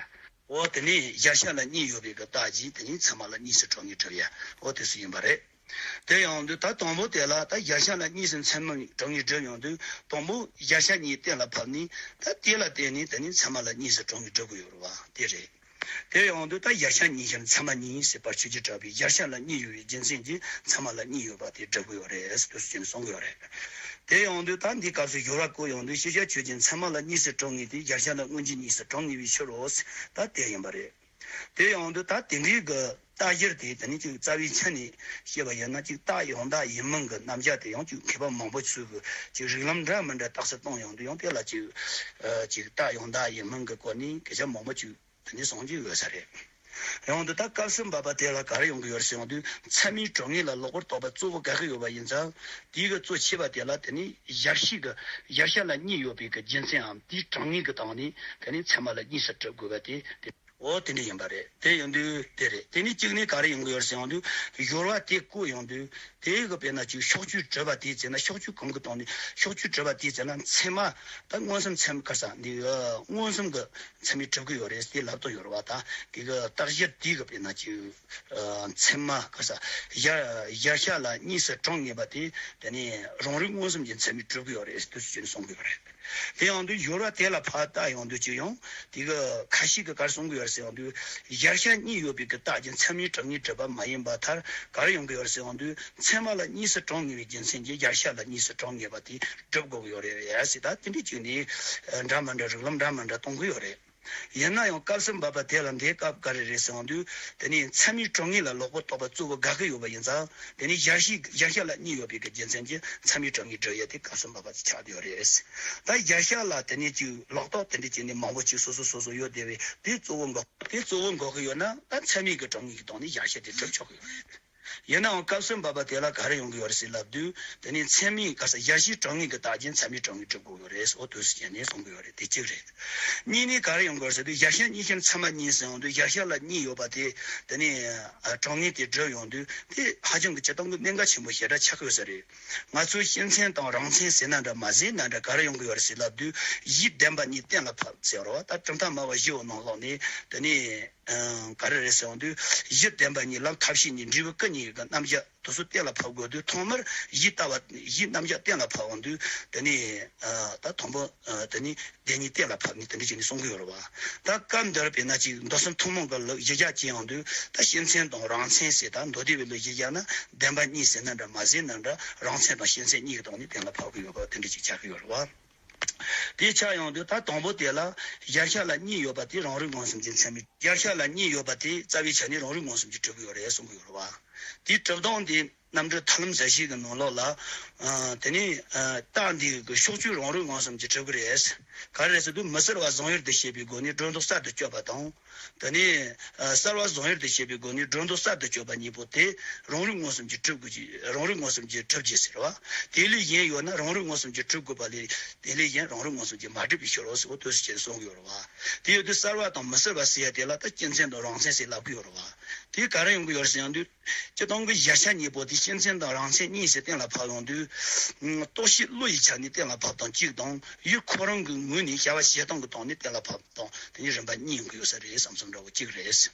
འོ་དེ་ནས་གཞལ་བྱ་ལ་གཉིས་ཡོད་པའི་གི་རྟགས་ཀྱིས་དེ་ནས་མཚན་མ་ལ་གཉིས་སུ་གྲངས་ངེས་གྲུབ་ཡ། འོ་དེ་སུ་ཡིན་པ་རེད། དེ་ཡང་དུས་ད་དང་པོ་དེ་ལ་ད་གཞལ་བྱ་ལ་གཉིས་སུ་མཚན་མའི་གྲངས་ངེས་སྒྲུབ་ཡོང་དུས། དང་པོ་གཞལ་བྱ་གཉིས་གཏན་ལ་ཕབ་ནས། ད་དེ་ལ་བརྟེན་ནས་དེ་ནས་མཚན་མ་ལ་གཉིས་སུ་གྲངས་ངེས་སྒྲུབ་དགོས་ཡོད་རེད་བ། དེ་རེད། དེ་ཡང་དུས་ད་གཞལ་བྱ་གཉིས་ཤར་མཚན་མ་གཉིས་ཟེར་པར་ཆོས་ཀྱི་གྲགས་པའི་གཞལ་བྱ་ལ་གཉིས་ཡོད་པའི་རྒྱུ་མཚན་གྱིས་མཚན་མ་ལ་གཉིས་ཡོད་པ་དེ་སྒྲུབ་དགོས་ཡོད་རེད་ཟེར་དུས་སུ་ཅན་གསུང་གི་ཡོད་རེད། དེ་ཡང་དུས་ད་འདིའི་སྐབས་སུ་སྦྱོར་བ་བཀོད་ཡོང་དུས། ཤེས་བྱ་ཆོས་ཅན། མཚན་མ་ལ་གཉིས་སུ་གྲངས་ངེས་ཏེ། གཞལ་བྱ་ལ་སྔོན་རྗེས་གཉིས་སུ་གྲངས་ངེས་པའི་ཕྱིར་རོ་ཟེར། ད་དེ་ཡིན་པ་རེད། དེ་ཡང་དུས་ད་དེ་འདྲའི་གི་རྟགས་བཞིར་དེ་དེ་ནི་ཅིག་རྩ་བའི་ཆ་ནས་བཤད་པ་ཡིན་ན། ཅིག་རྟགས་ཡང་དག་ཡིན་མིན་གྱི་རྣམ་གཞག་དེ་ཡང་ཅིག་མཁས་པ་མང་པོ་ཚོས་གི་ཅིག་རིགས་ལམ་འདྲ་མི་འདྲ་རྟགས་གསལ་བཏང་ཡོང་དུས། ཡང་དེ་ལ་ཅིག་ཨ་ཅིག་རྟགས་ཡང་དག་ཡིན་མིན་གྱི་སྐོར་ནས་སྐད་ཆ་མང་པོ་ཅིག་དེ་ནས་གསུང་རྒྱུ་ཡོད་ས་རེད། ཡང་དུ་ད་སྐབས་སུ་བབ་པ་དེ་ལ་ག་རེ་ཡོང་གི་ཡོད་རེད་ཟེར་ཡོང་དུས། མཚན་མའི་གྲངས་ངེས་ལ་ལོག་པར་རྟོག་པ་གཙོ་བོ་དགག་གི་ཡོད་པ་ཡིན་ཙང་། དེའི་གི་གཙོ་ཆེ་བ་དེ་ལ་དེ་ནི་གཞལ་བྱའི་གི་གཞལ་བྱ་ལ་གཉིས་ཡོད་པའི་གི་རྒྱུ་མཚན་འམ་དེའི་གྲངས་ངེས་ཀྱི་སྟེང་ནས་དེ་ནི་མཚན་མ་ལ་གཉིས་སུ་གྲུབ་དགོས་པ་དེ་དེ། འོ་དེ་འདྲ་ཡིན་པ་རེད། དེ་ཡིན་དུས་དེ་རེད། དེ་ནི་གཅིག་ནས་ག་རེ་ཡོང་གི་ཡོད་རེད་ཟེར་ཡོང་དུས། སྦྱོར་བ་དེ་བཀོད་ཡོང་དུས། དེ་གི་དཔེར་ན་ཅིག་ཕྱོགས་ཆོས་གྲུབ་པ་དེའི་ཚེ་ན་ཕྱོགས་ཆོས་གང་གི་སྟེང་ནས། ཕྱོགས་ཆོས་གྲུབ་པ་དེའི་ཚེ་ན་མཚན་མ་ད་མངོན་སུམ་མཚན་ག་རེ་ཟེར། འདི་ཨ་མངོན་སུམ་གྱི་མཚན་མས་གྲུབ་ཀྱི་ཡོད་རེད་ཟེར་ལབ་དོན་ཡོད་རེད་བ། ད་དེ་གི་རྟགས་གཞིར་དེ་གི་དཔེར་ན་ཅིག་ཨ་མཚན་མ་ག་རེ་ཟེར། གཞལ་གཞལ་བྱ་ལ་གཉིས་སུ་གྲངས་ངེས་པ་དེ་དེ་ནི་རང་རིག་མངོན་སུམ་གྱི་མཚན་མས་གྲུབ་ཀྱི་ཡོད་རེད་ཟེར་དུས་སུ་ཅན་གསུང་གི་ཡོད་རེད། དེ་ཡང་དུས་སྦྱོར་བ་དེ་ལ་ཕར་བལྟ་ཡོང་དུས་ཅིག་ཡང་དེ་གི་ཁ་ཤས་ཀྱིས་ག་རེ་གསུང་གི་ཡོད་རེད་ཟེར་ཡོང་དུས། གཞལ་བྱ་གཉིས་ཡོད་པའི་གི་རྟགས་ཀྱིས་མཚན་མའི་གྲངས་ངེས་གྲུབ་པ་མ་ཡིན་པར་ཐལ། ག་རེ་ཡོང་གི་ཡོད་རེད་ཟེར་ཡོང་དུས། མཚན་མ་ལ་གཉིས་སུ་གྲངས་ངེས་པའི་རྒྱུ་མཚན་གྱིས་གཞལ་བྱ་ལ་གཉིས་སུ་གྲངས་ངེས་པ་དེ་སྒྲུབ་དགོས་ཀྱི་ཡོད་རེད་ཟེར། ད་དེ་འདྲ་ཅིག་ནས་འདྲ་མི་འདྲ་རིགས་ལམ་འདྲ་མི་འདྲ་གཏོང་གི་ཡོད་རེད། ཡིན་ན་ཡང་སྐབས་སུ་བབ་པ་དེ་ལ་འདིའི་སྐབས་ག་རེ་རེད་ཟེར་ཡོང་དུས། དེ་ནི་མཚན་མའི་གྲངས་ངེས་ལ་ལོག་པར་རྟོག་པ་གཙོ་བོ་དགག་གི་ཡོད་པ་ཡིན་ཙང་། དེ་ནི་གཞལ་བྱའི་གཞལ་བྱ་ལ་གཉིས་ཡོད་པའི་གི་རྒྱུ་མཚན་གྱིས་མཚན་མའི་གྲངས་ངེས་སྒྲུབ་ཡ་དེ་སྐབས་སུ་བབ་པ་ཅིག་ཆགས་བསྡད་ཡོད་རེད། ད་གཞལ་བྱ་ལ་དེ་ནི་ཅིག་ལོག་རྟོག་དེ་འདྲ་ཅིག་ནི་མང་པོ་ཅིག་སོ་སོ་སོ་སོ་ཡོད་བསྡད་པས། དེ་གཙོ་བོ་འགོག་དེ་གཙོ་བོ་འགོག་གི་ཡོད་ན། ད་མཚན་མའི་གི་གྲངས་ངེས་ཀྱི་སྟེང་ནས་གཞལ་བྱ་དེ་གྲུབ་ཆོག་གི་ཡོད་རེད། ཡིན་ནའང་སྐབས་སུ་བབ་པ་དེ་ལ་ག་རེ་ཡོང་གི་ཡོད་རེད་ཟེར་ལབ་དུས། དེ་ནི་མཚན་མའི་ག་རེ་ཟེར། གཞལ་བྱའི་གྲངས་ངེས་ཀྱི་རྟགས་ཀྱིས་མཚན་མའི་གྲངས་ངེས་སྒྲུབ་དགོས་ཀྱི་ཡོད་རེད། འོ་དུས་སུ་བྱས་ནས་གསུང་གི་ཡོད་རེད། དེ་གཅིག་རེད། གཉིས་ནས་ག་རེ་ཡོང་གི་ཡོད་རེད་ཟེར་དུས། གཞལ་བྱ་གཉིས་ཤར་མཚན་མ་གཉིས་ཟེར་ཡོང་དུས། གཞལ་བྱ་ལ་གཉིས་ཡོད་པ་དེ་དེ་ནི་ཨ་གྲངས་ངེས་དེ་སྒྲུབ་ཡོང་དུས། དེ་ཧ་ཅང་གི་སྤྱིར་བཏང་གི་གནད་འགག་ཆེན་པོ་ཞེ་དྲག་ཆགས་ཀྱི་ཡོད་ས་རེད། ང་ཚོས་སྤྱི་མཚན་དང་རང་མཚན་ཟེར་ན་འདྲ་མ་ཟེར་ན་འདྲ་ག་རེ་ཡོང་གི་ཡོད་རེད་ཟེར་ལབ་དུས། གཞི་བདེན་པ་གཉིས་གཏན་ལ་ཕབ་ཟེར་བ་རེད་བ། ད་གྲུབ་མཐའ་སྨྲ་བ་བཞི་བོ་ནང་ལོགས་ནས་དེ་ནི། ཨ་ག་རེ་རེད་ཟེར་ཡོང་དུས། གཞི་བདེན་པ་གཉིས་ལམ་ཐབས་ཤེས་གཉིས་འབྲས་བུ་སྐུ་གཉིས་ཀྱི་རྣམ་གཞག་དེ་ཚོ་གཏན་ལ་ཕབ་དགོས་དུས། ཐོག་མར་གཞི་ལྟ་བ་གཞིའི་རྣམ་གཞག་གཏན་ལ་ཕབ་ཡོང་དུས། དེ་ནི་ཨ་ད་དང་པོ་ཨ་དེ་ནི་བདེན་གཉིས་གཏན་ལ་ཕབ་ནས་དེ་འདྲ་བྱས་ནས་གསུང་གི་ཡོད་རེད་བ། ད་སྐབས་འདིར་དཔེར་ན་ཅིག་མདོ་གསུམ་ཐུན་མོང་གི་ལུགས་གཞི་རྒྱ་བྱས་ཡོང་དུས། ད་སྤྱི་མཚན་དང་རང་མཚན་ཟེར། ད་མདོ་སྡེ་པའི་ལུགས་གཞི་རྒྱ་ན་བདེན་པ་གཉིས་ཟེར་ན་འདྲ་མ་ཟེར་ན་འདྲ། རང་མཚན་དང་སྤྱི་མཚན་གཉིས་ཀྱི་ཐོག་ནས་གཏན་ལ་ཕབ་ཀྱི་ཡོད་པ་དེ་འདྲ་ཅིག་ཆགས་ཀྱི་ཡོད་རེད་བ། དེ་ཆགས་ཡོང་དུས། ད་དང་པོ་དེ་ལ་གཞལ་བྱ་ལ་གཉིས་ཡོད་པ་དེ་རང་རིག་མངོན་སུམ་གྱི་མཚན་མས། གཞལ་བྱ་ལ་གཉིས་ཡོད་པ་དེ་རྩ་བའི་ཆ་ནས་རང་རིག་མངོན་སུམ་གྱིས་གྲུབ་ཀྱི་ཡོད་རེད་གསུང་གི་ཡོད་རེད་བ། དེའི་གྲུབ་སྟངས་དེ་རྣམ་འགྲེལ་ཐར་ལམ་གསལ་བྱེད་ཀྱི་ནང་ལོགས་ལ། ཨ་དེ་ནས་ཨ་རྟགས་འདི་གི་ཕྱོགས་ཆོས་རང་རིག་མངོན་སུམ་གྱིས་གྲུབ་ཀྱི་རེད། ག་རེ་རེད་ཟེར་དུས། མི་གསལ་བ་གཟུང་ཡུལ་དུ་བྱེད་པའི་སྒོ་ནས་སྒྲོ་འདོགས་གསར་དུ་གཅོད་པ་དང་། དེ་ནས་ཨ་གསལ་བ་གཟུང་ཡུལ་དུ་བྱེད་པའི་སྒོ་ནས་སྒྲོ་འདོགས་གསར་དུ་གཅོད་པ་གཉིས་པོ་དེ་རང་རིག་མངོན་སུམ་གྱིས་གྲུབ་དགོས་ཀྱི། རང་རིག་མངོན་སུམ་གྱིས་གྲུབ་ཀྱི་ཟེར་བ། དེ་ལས་གཞན་ཡོད་ན་རང་རིག་མངོན་སུམ་གྱིས་གྲུབ་དགོས་པ་ལས། དེ་ལས་གཞན་རང་རིག་མངོན་སུམ་གྱིས་མ་གྲུབ་པའི་ཕྱིར་རོ་ཟེར་བ་དོན་སུ་ཆེད་གསུང་གི་ཡོད་རེད་བ། དེ་ཡོད་དུས་གསལ་བ་དང་མི་གསལ་བ་ཟེར་ཡ་དེ་ལ་ད་སྤྱི་མཚན་དང་རང་མཚན་ཟེར་ལབ་ཀྱི་ཡོད་རེད་བ། དེ་ག་རེ་ཡོང་གི་ཡོད་རེད་ཟེར་ཡོང་དུས། སྤྱིར་བཏང་གི་གཞལ་བྱ་གཉིས་པོ་དེ་སྤྱི་མཚན་དང་རང་མཚན་གཉིས་སུ་གཏན་ལ་ཕབ་ཡོང་དུས། རྟོག་ཞིབ་བློ་ཡི་ཆ་ནས་གཏན་ལ་ཕབ་སྟངས་གཅིག་དང་། ཡུལ་ཁོ་རང་གི་ངོས་ནས་བྱ་བ་བྱེད་སྟངས་ཀྱི་ཐོག་ནས་གཏན་ལ་ཕབ་སྟངས། དེ་གཉིས་རིམ་པ་གཉིས་ཡོང་གི་ཡོད་ས་རེད་བསམ་བསམ་འདྲ་བོ་གཅིག་རེད།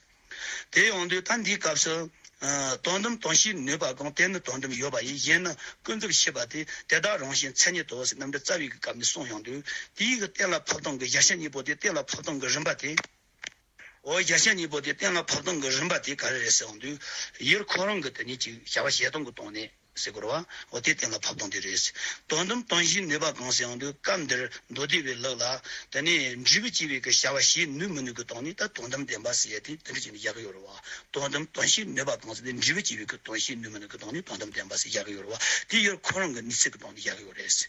དེ་ཡོང་དུས་ད་འདིའི་སྐབས་སུ་ དོན་དམ་དོན་ཤེས་ནུས་པ་གང་། དེ་ནི་དོན་དམ་ཡོད་པ་ཡིན། གཞན་ནི་ཀུན་རྫོབ་ཤེས་པ་སྟེ། དེ་དག་རང་བཞིན་མཚན་ཉིད་དོ་ཟེར་རྣམ་འགྲེལ་རྩ་བའི་གི་སྐབས་ནས་གསུངས་ཡོང་དུས། དེའི་གི་གཏན་ལ་ཕབ་སྟངས་ཀྱི་གཞལ་བྱ་གཉིས་པོ་དེ་གཏན་ལ་ཕབ་སྟངས་ཀྱི་རིམ་པ་དེ། འོ་གཞལ་བྱ་གཉིས་པོ་དེ་གཏན་ལ་ཕབ་སྟངས་ཀྱི་རིམ་པ་དེ་ག་རེ་རེད་ཟེར་ཡོང་དུས། ཡུལ་ཁོ་རང་གི་དེ་ནས་ཅིག་བྱ་བ་བྱེད་སྟངས་ཀྱི་སྟེང་ནས་ཟེར་དགོས་རེད་བ། འོ་དེ་གཏན་ལ་ཕབ་སྟངས་དེ་རེད། དོན་དམ་དོན་ཤེས་ནུས་པ་གང་ཟེར་ཡོང་དུས། སྐབས་འདིར་མདོ་སྡེ་པའི་ལུགས་ལ་དེ་ནས་འབྲས་བུ་སྐྱེ་བའི་གི་བྱ་བ་བྱེད་ནུས་མི་ནུས་ཀྱི་སྟེང་ནས་ད་དོན་དམ་བདེན་པ་ཟེར་ཡ་དེ་དེ་འདྲ་བྱས་ནས་བཞག་གི་ཡོད་རེད་བ། དོན་དམ་དོན་ཤེས་ནུས་པ་གང་ཟེར་དེ། འབྲས་བུ་སྐྱེ་བའི་གི་དོན་ཤེས་ནུས་མི་ནུས་ཀྱི་སྟེང་ནས་དོན་དམ་བདེན་པ་ཟེར་བཞག་གི་ཡོད་རེད་བ། དེ་ཡུལ་ཁོ་རང་གི་གནས་ཚུལ་གྱི་སྟེང་ནས་བཞག་གི་ཡོད་རེད།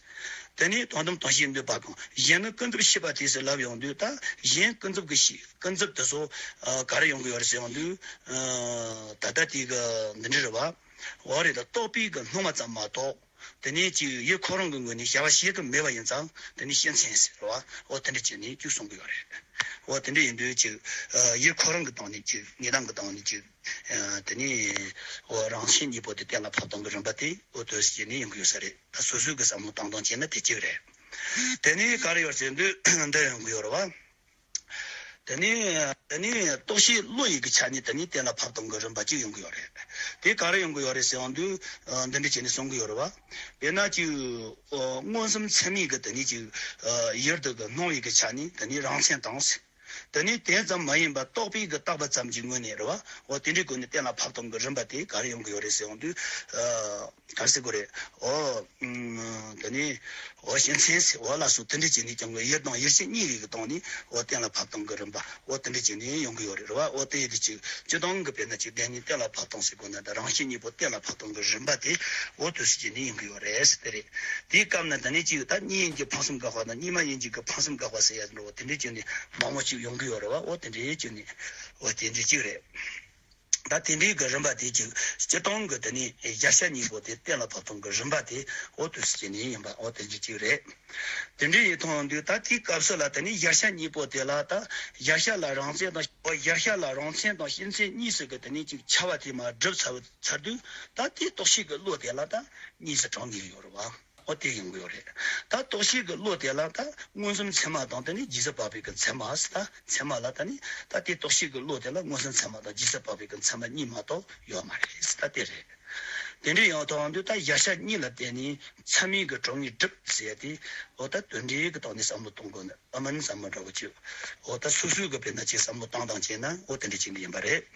དེ་ནས་དོན་དམ་དོན་ཤེས་ནུས་པ་གང་། གཞན་ནི་ཀུན་རྫོབ་ཤེས་པ་སྟེ་ཟེར་ལབ་ཡོང་དུས། ད་གཞན་ཀུན་རྫོབ་ཀྱི་ཤེས། ཀུན་རྫོབ་དེ་ཚོ་ཨ་ག་རེ་ཡོང་གི་ཡོད་རེད་ཟེར་ཡོང་དུས། ཨ་ད་ལྟ་དེ་གི་འདི་འདྲ་རེད་བ། འོ་རེད། ད་རྟོག་པས་གི་སྣང་བ་ཙམ་མ་གཏོགས། དེ་ནས་ཅིག་ཡུལ་ཁོ་རང་གི་ངོས་ནས་བྱ་བ་བྱེད་ཀྱི་མེད་པ་ཡིན་ཙང་། དེ་ནས་སེམས་ཅན་ཟེར་བ། འོ་དེ་འདྲ་བྱས་ནས་ཅིག་གསུང་གི་ཡོད་རེད། འོ་དེ་འདྲ་ཡིན་དུས་ཅིག་ཨ་ཡུལ་ཁོ་རང་གི་སྟེང་ནས་ཅིག་གནས་སྟངས་ཀྱི་སྟེང་ནས་ཅིག་ཨ་དེ་ནས་འོ་རང་བཞིན་གཉིས་པོ་དེ་གཏན་ལ་ཕབ་སྟངས་ཀྱི་རིམ་པ་དེ་འོ་དེ་བྱས་ནས་ཡོང་གི་ཡོད་ས་རེད། ད་སོ་སོའི་གི་བསམ་བློ་བཏང་སྟངས་བྱས་ན་དེ་གཅིག་རེད། དེ་ནས་ག་རེ་ཡོད་ཟེར་དུས་འདི་ཡོང་གི་ཡོད་རེད་བ། དེ་ནས་དེ་ནས་རྟོག་ཤེས་བློ་ཡི་གི་ཆ་ནས་དེ་ནས་གཏན་ལ་ཕབ་སྟངས་ཀྱི་རིམ་པ་གཅིག་ཡོང་གི་ཡོད་རེད། དེ་ག་རེ་ཡོང་གི་ཡོད་རེད་ཟེར་ཡོང་དུས། ཨ་འདི་འདྲ་བྱས་ནས་གསུང་གི་ཡོད་རེད་བ། དཔེར་ན་ཅིག་ཨ་མངོན་སུམ་ཚད་མའི་གི་དེ་ནས་ཅིག་ཨ་ཡུལ་དེ་གི་སྣང་བའི་གི་ཆ་ནས་དེ་ནས་རང་མཚན་དང་ཟེར། དེ་ནས་དེ་ཙམ་མ་ཡིན་པར་རྟོག་པས་གི་བཏགས་པ་ཙམ་གྱི་ངོས་ནས་རེད་བ། འོ་དེ་འདྲའི་སྒོ་ནས་གཏན་ལ་ཕབ་སྟངས་ཀྱི་རིམ་པ་དེ་ག་རེ་ཡོང་གི་ཡོད་རེད་ཟེར་ཡོང་དུས། ཨ་ག་རེ་ཟེར་དགོས་རེད། འོ་ཨ་དེ་ནས་འོ་སེམས་ཅན་ཟེར་འོ་ལ་སོགས་དེ་འདྲ་བྱས་ནས་ཀྱང་གི་ཡུལ་དང་ཡུལ་ཅན་གཉིས་ཀྱི་སྟེང་ནས་འོ་གཏན་ལ་ཕབ་སྟངས་ཀྱི་རིམ་པ་འོ་དེ་འདྲ་བྱས་ནས་ཡོང་གི་ཡོད་རེད་བ། འོ་དེ་ཡི་དེ་ཅིག་སྤྱིར་བཏང་གི་དཔེར་ན་ཅིག་བདེན་གཉིས་གཏན་ལ་ཕབ་སྟངས་ཟེར་དགོས་ན། ད་རང་བཞིན་གཉིས་པོ་གཏན་ལ་ཕབ་སྟངས་ཀྱི་རིམ་པ་དེ་འོ་དེ་བྱས་ནས་ཡོང་གི་ཡོད་རེད་ཟེར་དེ་རེད། དེའི་སྐབས་ན་དེ་ནས་ཅིག་ད་གཉིས་ཡིན་གྱི་ཕངས་སེམས་དགག་པ་དང་གཉིས་མ་ཡིན་གྱི་གི་ཕངས་སེམས་དགག་པ་ཟེར་ཡ་འདྲ་བོ་དེ་འདྲའི་ཅིག་ནས་མང་པོ་ཅིག་ཡོང་གི་ཡོད་རེད་བ། འོ་དེ་འདྲའི་ཅིག་ནས་འོ་དེ་འདྲའི་ཅིག་རེད། ད་དེ་འདྲའི་གི་རིམ་པ་དེ་ཅིག་སྤྱིར་བཏང་གི་དེ་ནས་གཞལ་བྱ་གཉིས་པོ་དེ་གཏན་ལ་ཕབ་སྟངས་གི་རིམ་པ་དེ་འོ་དེ་བྱས་ནས་ཡིན་པ་འོ་དེ་འདྲའི་ཅིག་རེད། དེ་འདྲའི་ཡིན་ཐོག་འདུག་ད་དེའི་སྐབས་སུ་ལ་དེ་ནས་གཞལ་བྱ་གཉིས་པོ་དེ་ལ་ད་གཞལ་བྱ་ལ་རང་མཚན་དང་། གཞལ་བྱ་ལ་རང་མཚན་དང་སེམས་ཅན་གཉིས་སུ་གི་དེ་ནས་ཅིག་ཁྱབ་པ་དེ་མར་སྒྲུབ་ཚར་ཚར་དུས། ད་དེའི་རྟོག་ཤེས་ཀྱི་བློ་དེ་ལ་ད་གཉིས་སུ་གྲངས་ངེས་ཡོད་རེད་བ། འོ་དེ་ཡོང་གི་ཡོད་རེད། ད་རྟོག་ཤེས་ཀྱི་བློ་དེ་ལ་ད་མངོན་སུམ་ཚད་མ་དང་དེ་ནས་རྗེས་སུ་དཔག་པའི་གི་ཚད་མ་ཟེར། ད་ཚད་མ་ལ་ད་ནི་ད་དེ་རྟོག་ཤེས་ཀྱི་བློ་དེ་ལ་མངོན་སུམ་ཚད་མ་དང་རྗེས་སུ་དཔག་པའི་གི་ཚད་མ་གཉིས་མ་གཏོགས་ཡོད་མ་རེད་ཟེར། ད་དེ་རེད། དེ་འདྲའི་ཡང་དུ་འོང་དུས་ད་གཞལ་བྱ་གཉིས་ལ་བརྟེན་ནས་ཚད་མའི་གི་གྲངས་ངེས་སྒྲུབ་ཟེར་ཡ་དེ། འོ་ད་དོན་འབྲས་ཀྱི་ཐོག་ནས་བསམ་བློ་གཏོང་དགོས་ནི་ཨ་མིན་བསམ་བློ་འདྲ་བོ་ཅིག་འོ་ད་སོ་སོའི་གི་དཔེར་ན་ཅིག་བསམ་བློ་བཏང་བཏང་བྱས་ན་འོ་དེ་འདྲ་ཅིག་ནི་ཡིན་པ་རེད།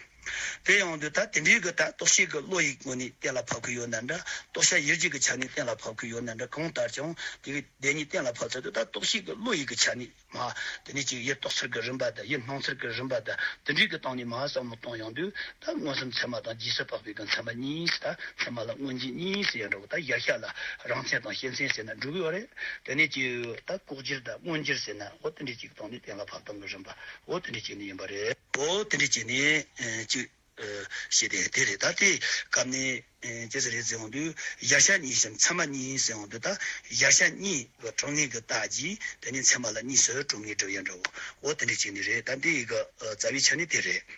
དེ་ཡོང་དུས་ད་དེ་འདྲའི་གི་ད་རྟོག་ཤེས་ཀྱི་བློ་ཡི་ངོས་ནས་གཏན་ལ་ཕབ་ཀྱི་ཡོད་ན་འདྲ། རྟོགས་བྱ་ཡུལ་གྱི་གི་ཆ་ནས་གཏན་ལ་ཕབ་ཀྱི་ཡོད་ན་འདྲ། གང་ལྟར་ཀྱང་དེ་གི་བདེན་གཉིས་གཏན་ལ་ཕབ་ཚར་དུས་ད་རྟོག་ཤེས་ཀྱི་བློ་ཡི་གི་ཆ་ནས་མ་དེ་ནས་ཅིག་ཡུལ་རྟོགས་ཚུལ་གྱི་རིམ་པ་དང་ཡུལ་སྣང་ཚུལ་གྱི་རིམ་པ་དང་དེ་འདྲའི་གི་སྟེང་ནས་མ་བསམ་བློ་གཏོང་ཡོང་དུས། ད་མངོན་སུམ་ཚད་མ་དང་རྗེས་སུ་དཔག་པའི་གི་ཚད་མ་གཉིས། ད་ཚད་མ་ལ་མངོན་རྗེས་གཉིས་ཟེར་ཡ་འདྲ་བོ། ད་གཞལ་བྱ་ལ་རང་མཚན་དང་སེམས་ཅན་ཟེར་ན་འགྲིག་གི་ཡོད་རེད། དེ་ནས་ཅིག་ད་ལྐོག་གྱུར་དང་མངོན་གྱུར་ཟེར་ན་འོ་དེ་འདྲའི་ཅིག་སྟེང་ནས་གཏན་ལ་ཕབ་སྟངས་ཀྱི་རིམ་པ་འོ་དེ་འདྲའི་ཅིག་ནས་ཡིན་པ་རེད། འོ་དེ་འདྲའི་ཅིག་ནས་ཅིག་ཨ་ཞེས་དེ་དེ་རེད། ད་དེ་སྐབས་ནས་ཨ་ཅི་ཟེར་རེད་ཟེར་ཡོང་དུས། གཞལ་བྱ་གཉིས་སམ་ཚད་མ་གཉིས་ཟེར་ཡོང་དུས། ད་གཞལ་བྱ་གཉིས་གྲངས་ངེས་ཀྱི་རྟགས་ཀྱིས་དེ་ནས་ཚད་མ་ལ་གཉིས་སུ་གྲངས་ངེས་སྒྲུབ་ཡ་འདྲ་བོ། འོ་དེ་འདྲ་བྱས་ནས་རེད། ད་འདི་ཡི་གི་ཨ་རྩ་བའི་ཆ་ནས་དེ་རེད།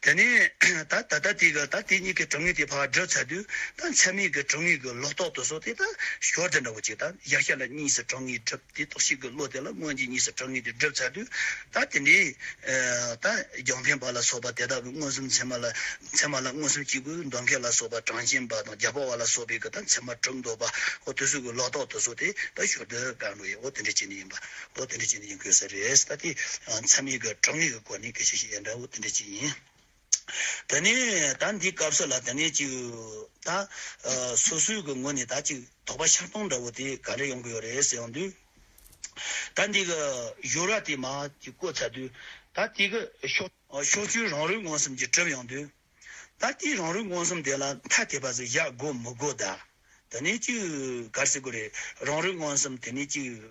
དེ་ནས་ད་ད་ལྟ་དེ་གི་ད་དེ་གཉིས་ཀྱི་གྲངས་ངེས་དེ་ཕར་སྒྲུབ་ཚར་དུས། ད་ཚད་མའི་གི་གྲངས་ངེས་ཀྱི་ལོག་རྟོག་དེ་ཚོ་དེ་ད་ཞོར་དུ་འདྲ་བོ་ཅིག་ད་གཞལ་བྱ་ལ་གཉིས་སུ་གྲངས་ངེས་སྒྲུབ། དེ་རྟོགས་བྱེད་ཀྱི་བློ་དེ་ལ་མངོན་རྗེས་གཉིས་སུ་གྲངས་ངེས་དེ་སྒྲུབ་ཚར་དུས། ད་དེ་འདྲའི་ཨ་ད་རྒྱང་འཕེན་པ་ལ་སོགས་པ་དེ་དག་གི་མངོན་སུམ་ཚད་མ་ལ་ཚད་མ་ལ་མངོན་སུམ་གཅིག་པུས་འདོད་མཁན་ལ་སོགས་པ་གྲངས་ཅན་པ་དང་རྒྱ་པ་བ་ལ་སོགས་པའི་གི་ད་ཚད་མ་གྲུབ་འདོད་པ། འོ་དེ་ཚོ་གི་ལོག་རྟོག་དེ་ཚོ་དེ་ད་ཞོར་དུ་བཀག་འགྲོ་ཡི། འོ་དེ་འདྲ་བྱས་ནས་ཡིན་པ། འོ་དེ་འདྲ་བྱས་ནས་ཡིན་དགོས་ས་རེད། ད་དེ་ཚད་མའི་གི་གྲངས་ངེས་ཀྱི་སྐོར་ནས་སྐད་ཆ་བཤད་ཡ་འདྲ་བོ་དེ་འདྲ་ཅིག་ཡིན། དེ་ནས་ད་འདི་སྐབས་སུ་ལ་དེ་ནས་ཅིག་ད་ཨ་སོ་སོའི་གི་ངོས་ནས་ད་ཅིག་དོགས་པ་ཆགས་སྡང་འདྲ་བོ་དེ་ག་རེ་ཡོང་གི་ཡོད་རེད་ཟེར་ཡོང་དུས། ད་འདི་གི་སྦྱོར་བ་དེ་མར་ཅིག་བཀོད་ཚར་དུས། ད་དེ་གི་ཕྱོགས་ཕྱོགས་ཆོས་རང་རིག་མངོན་སུམ་གྱིས་གྲུབ་ཡོང་དུས། ད་དེའི་རང་རིག་མངོན་སུམ་དེ་ལ་ཐ་དད་པ་ཟིག་བཞག་དགོས་མི་དགོས་ད། དེ་ནས་ཅིག་ག་རེ་ཟེར་དགོས་རེད། རང་རིག་མངོན་སུམ་དེ་ནས་ཅིག་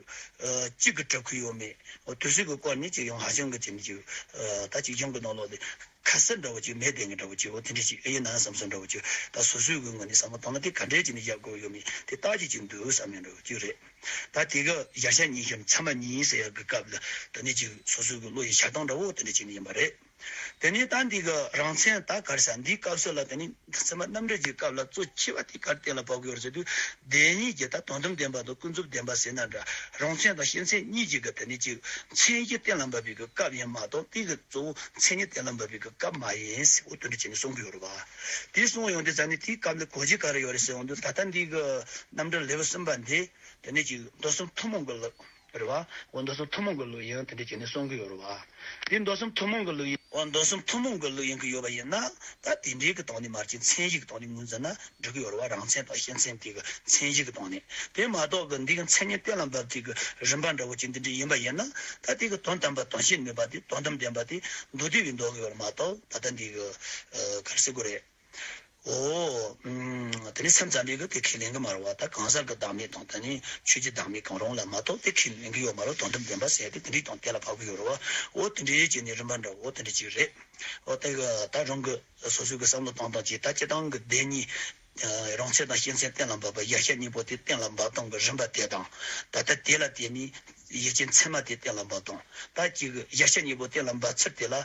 ཨ་གཅིག་གིས་གྲུབ་ཀྱི་ཡོད་མེད། འོ་དེ་ཚོ་གི་སྐོར་ནས་ཅིག་ཡང་ཧ་ཅང་གི་དེ་ནས་ཅིག་ཨ་ད་ཅིག་གཞུང་གི་ནང་ལོགས་ལ་ཁ་གསལ་འདྲ་བོ་ཅིག་མེད་བསྡད་མཁན་འདྲ་བོ་ཅིག་འོ་དེ་འདྲ་ཅིག་ཨེ་ཡིན་ན་བསམ་བསམ་འདྲ་བོ་ཅིག་ད་སོ་སོའི་གི་ངོས་ནས་བསམ་བློ་བཏང་ན་དེ་ག་འདྲས་ཅིག་ནས་བཞག་དགོས་ཡོད་མེད་དེ་ལྟ་ཅིག་ཅིག་འདུག་བསམ་ཡོང་འདྲ་བོ་ཅིག་རེད། ད་དེ་གི་གཞལ་བྱ་གཉིས་སམ་ཚད་མ་གཉིས་ཟེར་ཡག་གི་སྐབས་ལ་དེ་ནས་ཅིག་སོ་སོའི་གི་བློ་ཡི་འཆར་སྟངས་འདྲ་བོ་དེ་འདྲ་ཅིག་ནས་ཡིན་པ་རེད། དེ་ནས་ད་འདི་གི་རང་མཚན་ད་ག་རེ་ཟེར། འདིའི་སྐབས་སུ་ལ་དེ་ནས་ཚད་མ་རྣམ་འགྲེལ་གྱི་སྐབས་ལ་གཙོ་ཆེ་བ་དེ་ག་རེ་གཏན་ལ་ཕབ་དགོས་རེད་ཟེར་དུས། བདེན་གཉིས་ཀྱི་ད་དོན་དམ་བདེན་པ་དང་ཀུན་རྫོབ་བདེན་པ་ཟེར་ན་འདྲ། རང་མཚན་དང་སྤྱི་མཚན་གཉིས་ཀྱི་གི་དེ་ནས་ཀྱི་མཚན་གཞི་གཏན་ལ་འབེབས་པའི་གི་སྐབས་ཡིན་མ་གཏོགས། དེ་གི་གཙོ་བོ་མཚན་ཉིད་གཏན་ལ་འབེབས་པའི་གི་སྐབས་མ་ཡིན་ཟེར། འོ་དེ་འདྲ་བྱས་ནས་གསུང་གི་ཡོད་རེད་བ། དེ་གསུང་ཡོང་དུས་ཙ་ནས་དེའི་སྐབས་ལ་གོ་རྒྱུ་ག་རེ་ཡོད་རེད་ཟེར་ཡོང་དུས། ད་ལྟ་འདི་གི་རྣམ་འགྲེལ་ལེའུ་གསུམ་པ་འདི་དེ་ནས་ཀྱི་མདོ་གསུམ་ཐུན་མོང་གི་ལུགས་རེད་བ། འོ་མདོ་གསུམ་ཐུན་མོང་གི་ལུགས་ཡིན་དེ་འདྲ་བྱས་ནས་གསུང་གི་ཡོད་རེད་བ། དེ་མདོ་གསུམ་ཐུན་མོང་གི་ལུགས་ཡིན། འོ་མདོ་གསུམ་ཐུན་མོང་གི་ལུགས་ཡིན་གི་ཡོད་པ་ཡིན་ན། ད་དེ་འདྲའི་གི་སྟེང་ནས་མར་གྱི་མཚན་གཞི་གི་སྟེང་ནས་ངོས་འཛིན་ན་འགྲིག་གི་ཡོད་རེད་བ། རང་མཚན་དང་སྤྱི་མཚན་དེ་གི་མཚན་གཞི་གི་སྟེང་ནས། དེ་མ་གཏོགས་གི་འདི་གི་མཚན་ཉིད་གཏན་ལ་འབེབས་དེ་གི་རིམ་པ་འདྲ་བོ་ཅིག་འདི་འདྲ་ཡིན་པ་ཡིན་ན། ད་དེ་གི་དོན་དམ་པ་དོན་བྱེད་ནུས་པ་དེ། དོན་དམ་བདེན་པ་དེ་མདོ་སྡེ་པས་འདོགས་གི་ཡོད་རེད་མ་གཏོགས། ད་ལྟ་འདི་གི་ཨ་ག་རེ་ཟེར་དགོས་རེད། འོ། ཨུམ། དེ་ནས་སེམས་ཙམ་པས་གི་དེ་ཁས་ལེན་གི་མ་རེད་བ། ད་གང་ཟག་གི་བདག་མེད་དང་། དེ་ནས་ཆོས་ཀྱི་བདག་མེད་གང་རུང་ལ་མ་གཏོགས་དེ་ཁས་ལེན་གི་ཡོད་མ་རེད། དོན་དམ་བདེན་པ་ཟེར་དེ་དེ་འདྲའི་སྟེང་གཏན་ལ་ཕབ་གི་ཡོད་རེད་བ། འོ་དེ་འདྲའི་བྱས་ནས་རིམ་པ་འདྲ་བོ་དེ་འདྲ་ཅིག་རེད། འོ་དེ་གི་ད་རང་གི་སོ་སོའི་གི་བསམ་བློ་གཏོང་སྟངས་ཀྱིས། ད་སྤྱིར་བཏང་གི་བདེན་གཉིས། ཨ་རང་མཚན་དང་སྤྱི་མཚན་གཏན་ལ་འབེབས་པ། གཞལ་བྱ་གཉིས་པོ་དེ་གཏན་ལ་འབེབས་སྟངས་ཀྱི་རིམ་པ་དེ་དང་། ད་ལྟ་དེ་ལ་བརྟེན་ནས་ཡུལ་ཅན་ཚད་མ་དེ་གཏན་ལ་འབེབས་སྟངས། ད་ཅིག་གཞལ་བྱ་གཉིས་པོ་གཏན་ལ་འབེབས་ཚུལ་དེ་ལ།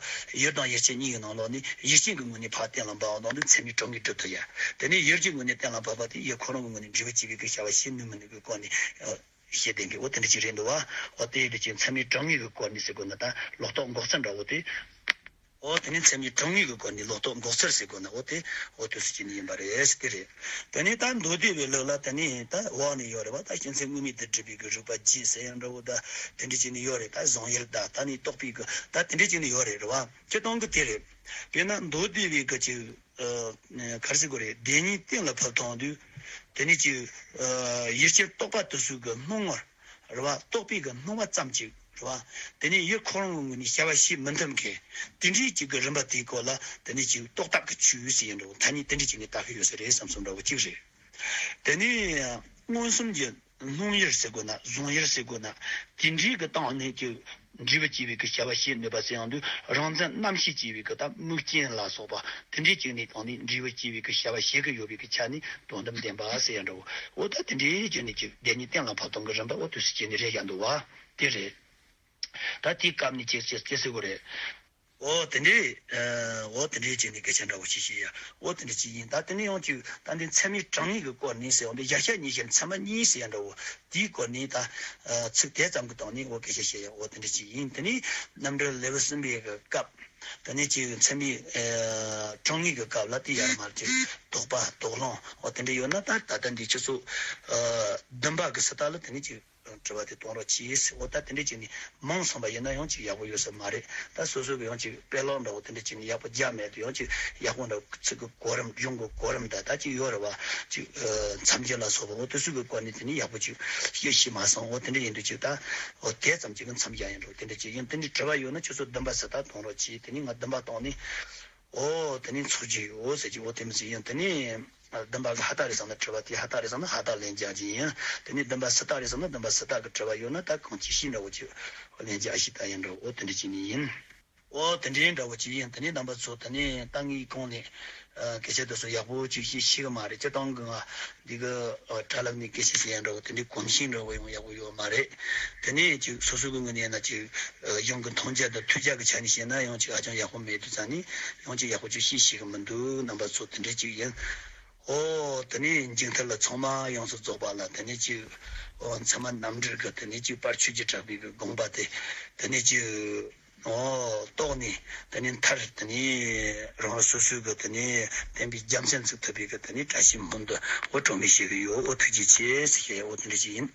ཡུལ་དང་ཡུལ་ཅན་གཉིས་ཀྱི་ནང་ལོགས་ནས་ཡུལ་ཅན་གྱི་ངོས་ནས་ཕར་གཏན་ལ་འབེབས་སྟངས་དེ་ཚད་མའི་གྲངས་ངེས་སྒྲུབ་ཐུབ་ཡ། དེ་ནས་ཡུལ་ཅན་ངོས་ནས་གཏན་ལ་འབེབས་པ་དེ་ཡུལ་ཁོ་རང་གི་ངོས་ནས་འབྲས་བུ་སྐྱེ་བའི་གི་བྱ་བ་བྱེད་ནུས་མི་ནུས་ཀྱི་སྐོར་ནས་ཨ་བཤད་བསྡད་མཁན། འོ་དེ་འདྲ་ཅིག་རེད་འདུག་བ། འོ་དེ་ཡིན་དུས་ཀྱི་མཚན་མའི་གྲངས་ངེས་ཀྱི་སྐོར་ནས་ཟེར་དགོས་ན། ད་ལོག་རྟོག་འགོག་ཚུལ་འདྲ་བོ་དེ། འོ་དེ་ནས་མཚན་མའི་གྲངས་ངེས་ཀྱི་སྐོར་ནས་ལོག་རྟོག་འགོག་ཚུལ་ཟེར་དགོས་ན། འོ་དེ་འོ་དུས་སུ་བྱས་ནས་ཡིན་པ་རེད་ཟེར་དེ་རེད། དེ་ནས་ད་མདོ་སྡེ་པའི་ལུགས་ལ་དེ་ནས་ད་འོག་ནས་ཡོད་རེད་བ། ད་སྤྱི་མཚན་དངོས་མེད་དུ་སྒྲུབ་པའི་གི་རིགས་པ་བརྒྱད་ཟེར་ཡང་འདྲ་བོ། ད་དེ་འདྲ་བྱས་ནས་ཡོད་རེད། ད་བཟང་ཡུལ་ད་ད་ནི་རྟོག་པའི་གི་ད་དེ་འདྲ་བྱས་ནས་ཡོད་རེད། རེད་བ། སྤྱིར་བཏང་གི་དེ་རེད། དཔེར་ན་མདོ་སྡེ་པའི་གི་ཅིག་ཨ་ག་རེ་ཟེར་དགོས་རེད། བདེན་གཉིས་གཏན་ལ་ཕབ་བཏང་དུས། དེ་ནས་ཅིག་ཨ་ཡུལ་ཅན་རྟོག་པ་དེ་ཚོ་གི་སྣང་ངོར། རེད་བ། རྟོག་པའི་གི་སྣང་བ་ཙམ་ཅིག་རེད་བ། དེ་ནས་ཡུལ་ཁོ་རང་གི་ངོས་ནས་བྱ་བ་བྱེད་མི་ཐུབ་མཁན། དེ་འདྲའི་ཅིག་གི་རིམ་པ་དེའི་སྐོར་ལ། དེ་ནས་ཅིག་རྟོག་བཏགས་ཀྱི་ཆོས་ཟེར་ཡིན་འགྲོ། ཐ་སྙད་དེ་འདྲ་ཅིག་ནས་བཏགས་ཀྱི་ཡོད་ས་རེད་བསམ་བསམ་འདྲ་བོ་ཅིག་རེད། དེ་ནས་མངོན་སུམ་གྱི་སྣང་ཡུལ་ཟེར་དགོས་ན། གཟུང་ཡུལ་ཟེར་དགོས་ན། དེ་འདྲའི་གི་སྟེང་ནས་ཀྱི་འབྲས་བུ་སྐྱེ་བའི་གི་བྱ་བ་བྱེད་ནུས་པ་ཟེར་ཡོང་དུས། རང་མཚན་རྣམ་ཤེས་སྐྱེ་བའི་གི་ད་དམིགས་རྐྱེན་ལ་སོགས་པ་དེ་འདྲའི་ཅིག་ནས་སྟེང་ནས་འབྲས་བུ་སྐྱེ་བའི་གི་བྱ་བ་བྱེད་ཀྱི་ཡོད་པའི་གི་ཆ་ནས་དོན་དམ་བདེན་པ་ཟེར་ཡ་འདྲ་བོ། འོ་ད་དེ་འདྲའི་ཅིག་ནས་ཀྱི་བདེན་གཉིས་གཏན་ལ་ཕབ་སྟངས་ཀྱི་རིམ་པ་འོ་དུས་སུ་བྱས་ནས་རེད་ཡ་འདུག་བ། དེ་རེད། ད་དེའི་སྐབས་ནས་ཅི་ཅི་ཅི་ཟེར་དགོས་རེད། འོ་དེ་འདྲའི་ཨ་འོ་དེ་འདྲའི་ཅིག་ནས་སྐད་ཆ་འདྲ་བོ་ཞིག་བཤད་ཡ། འོ་དེ་འདྲ་ཅིག་ཡིན། ད་དེ་ནས་ཡང་ཅིག་ད་འདི་མཚན་མའི་གྲངས་ངེས་ཀྱི་སྐོར་ནས་ཟེར་ཡོང་དུས། གཞལ་བྱ་གཉིས་ཀྱི་མཚན་མ་གཉིས་ཟེར་ཡ་འདྲ་བོ། དེའི་སྐོར་ནས་ད་ཨ་ཚིག་དེ་ཙམ་གྱི་སྟེང་ནས་འོ་སྐད་ཆ་བཤད་ཡ། འོ་དེ་འདྲ་ཅིག་ཡིན། དེ་ནས་རྣམ་འགྲེལ་ལེའུ་གསུམ་པའི་གི་སྐབས། དེ་ནས་ཅིག་མཚན་མའི་ཨ་གྲངས་ངེས་ཀྱི་སྐབས་ལ་དེ་ཡར་མར་ཅིག་དོགས་པ་དོགས་སློང་འོ་དེ་འདྲ་ཡོད་ན། ད་ད་ལྟ་འདི་ཁྱེད་ཚོ་ཨ་བདུན་པ་གི་ཚོད་ལྟ་ལ་དེ་ནས་ཅིག་དྲི་བ་དེ་གཏོང་རོགས་གྱིས། འོ་ད་དེ་འདྲ་བྱས་ནས་མང་སོང་བ་ཡིན་ན་ཡང་ཅིག་ཡག་པོ་ཡོད་ས་མ་རེད། ད་སོ་སོ་གི་ཡང་ཅིག་དཔེ་ཀློག་འདྲ་བོ་དེ་འདྲ་བྱས་ནས་ཡག་པོ་རྒྱག་མེད་དུས། ཡང་ཅིག་ཡག་པོ་འདྲ་བོ་ཚིག་གི་གོ་རིམ། གཞུང་གི་གོ་རིམ་ད་ད་ཅིག་ཡོད་རེད་བ། ཅིག་ཨ་མཚམས་སྦྱོར་ལ་སོགས་པ་འོ་དེ་ཚོ་གི་སྐོར་ནས་དེ་ནས་ཡག་པོ་ཅིག་ཤེས་ཤེས་མ་སོང་། འོ་དེ་འདྲ་ཡིན་དུས་ཅིག་ད་འོ་དེ་ཙམ་ཅིག་གི་མཚམས་སྦྱར་ཡིན་འགྲོ། དེ་འདྲ་ཅིག་ཡིན། དེ་འདྲའི་དྲི་བ་ཡོད་ན་ཁྱོད་ཚོ་བདུན་པ་ཚོད་ལྟ་གཏོང་རོགས་གྱིས། དེ་ནས་ང་བདུན་པ་གཏོང་ནས། འོ་དེ་ནས་འཚོགས་རྒྱུ་ཡོད་ཟེར་གྱི། འོ་དེ་མི་ཚེ་ཡིན། དེ་ནས་བདུན་པ་གི་ཧ་རྟགས་རེད་བསམ་ན། དྲི་བ་དེ་ཧ་རྟགས་རེད་བསམ་ན་ཧ་རྟགས་ལན་རྒྱག་རྒྱུ་ཡིན། དེ་ནས་བདུན་པ་སུ་རྟགས་རེད་བསམ་ན་བདུན་པ་སུ་རྟགས་ཀྱི་དྲི་བ་ཡོད་ན་ད་གང་ཅི་ཤེས་འདྲ་བོ་ཅིག་ལན་རྒྱག་ཞིག་ད་ཡིན་འདྲ། འོ་དེ་འདྲ་བྱས་ནས་ཡིན། འོ་དེ་འདྲའི་འདྲ་བོ་ཅིག་ཡིན། དེ་ནས་རྣམ་པ་ཚོ་དེ་ནས་ད་ངའི་གོང་ནས་ཨ་སྐད་ཆ་དེ་ཚོ་ཡག་པོ་ཅིག་ཤེས་ཤེས་གི་མ་རེད། སྤྱིར་བཏང་གི་ང་འདི་གི་ཨ་དྲ་ལམ་ནས་སྐད་ཆ་བཤད་ཡ་འདྲ་བོ་དེ་འདྲའི་གོམས་གཤིས་འདྲ་བོ་ཡང་ཡག་པོ་ཡོད་མ་རེད། དེ་ནས་ཅིག་སོ་སོ་གི་ངོས་ནས་ཡིན་ན་ཅིག་ཨ་གཞུང་གི་མཐོང་རྒྱ་དང་ཐོས་རྒྱ་གི་ཆ་ནས་བཤད་ན་ཡང་ཅིག་ཧ་ཅང་ཡག་པོ་མེད་དུས་ཙང་ནས་ཡང་ཅིག་ཡག་པོ་ཅིག་ཤེས་ཤེས་གི་མི་འདུག། རྣམ་པ་ཚོ་དེ་འདྲ་ཅིག་ཡིན། འོ་དེ་ནས་མཇུག་མཐར་ལ་ཚང་མ་ཡོངས་སུ་རྫོགས་པ་ལ་དེ་ནས་ཅིག་འོ་མཚན་མ་རྣམ་འགྲེལ་གི་དེ་ནས་ཅིག་དཔལ་ཆོས་ཀྱི་གྲགས་པའི་གི་དགོངས་པ་དེ་དེ་ནས་ཅིག་འོ་རྟོགས་ནས། དེ་ནས་མཐར་དེ་ནས་རང་རང་སོ་སོའི་གི་དེ་ནས་བསྟན་པའི་རྒྱལ་མཚན་ཚུགས་ཐུབ་པའི་གི་དེ་ནས་བཀྲ་ཤིས་སྨོན་འདུན་འོ་གྲངས་མེད་ཞུ་གི་ཡོད། འོ་ཐུགས་རྗེ་ཆེ་ཟེར་བཤད། འོ་དེ་འདྲ་ཅིག་ཡིན།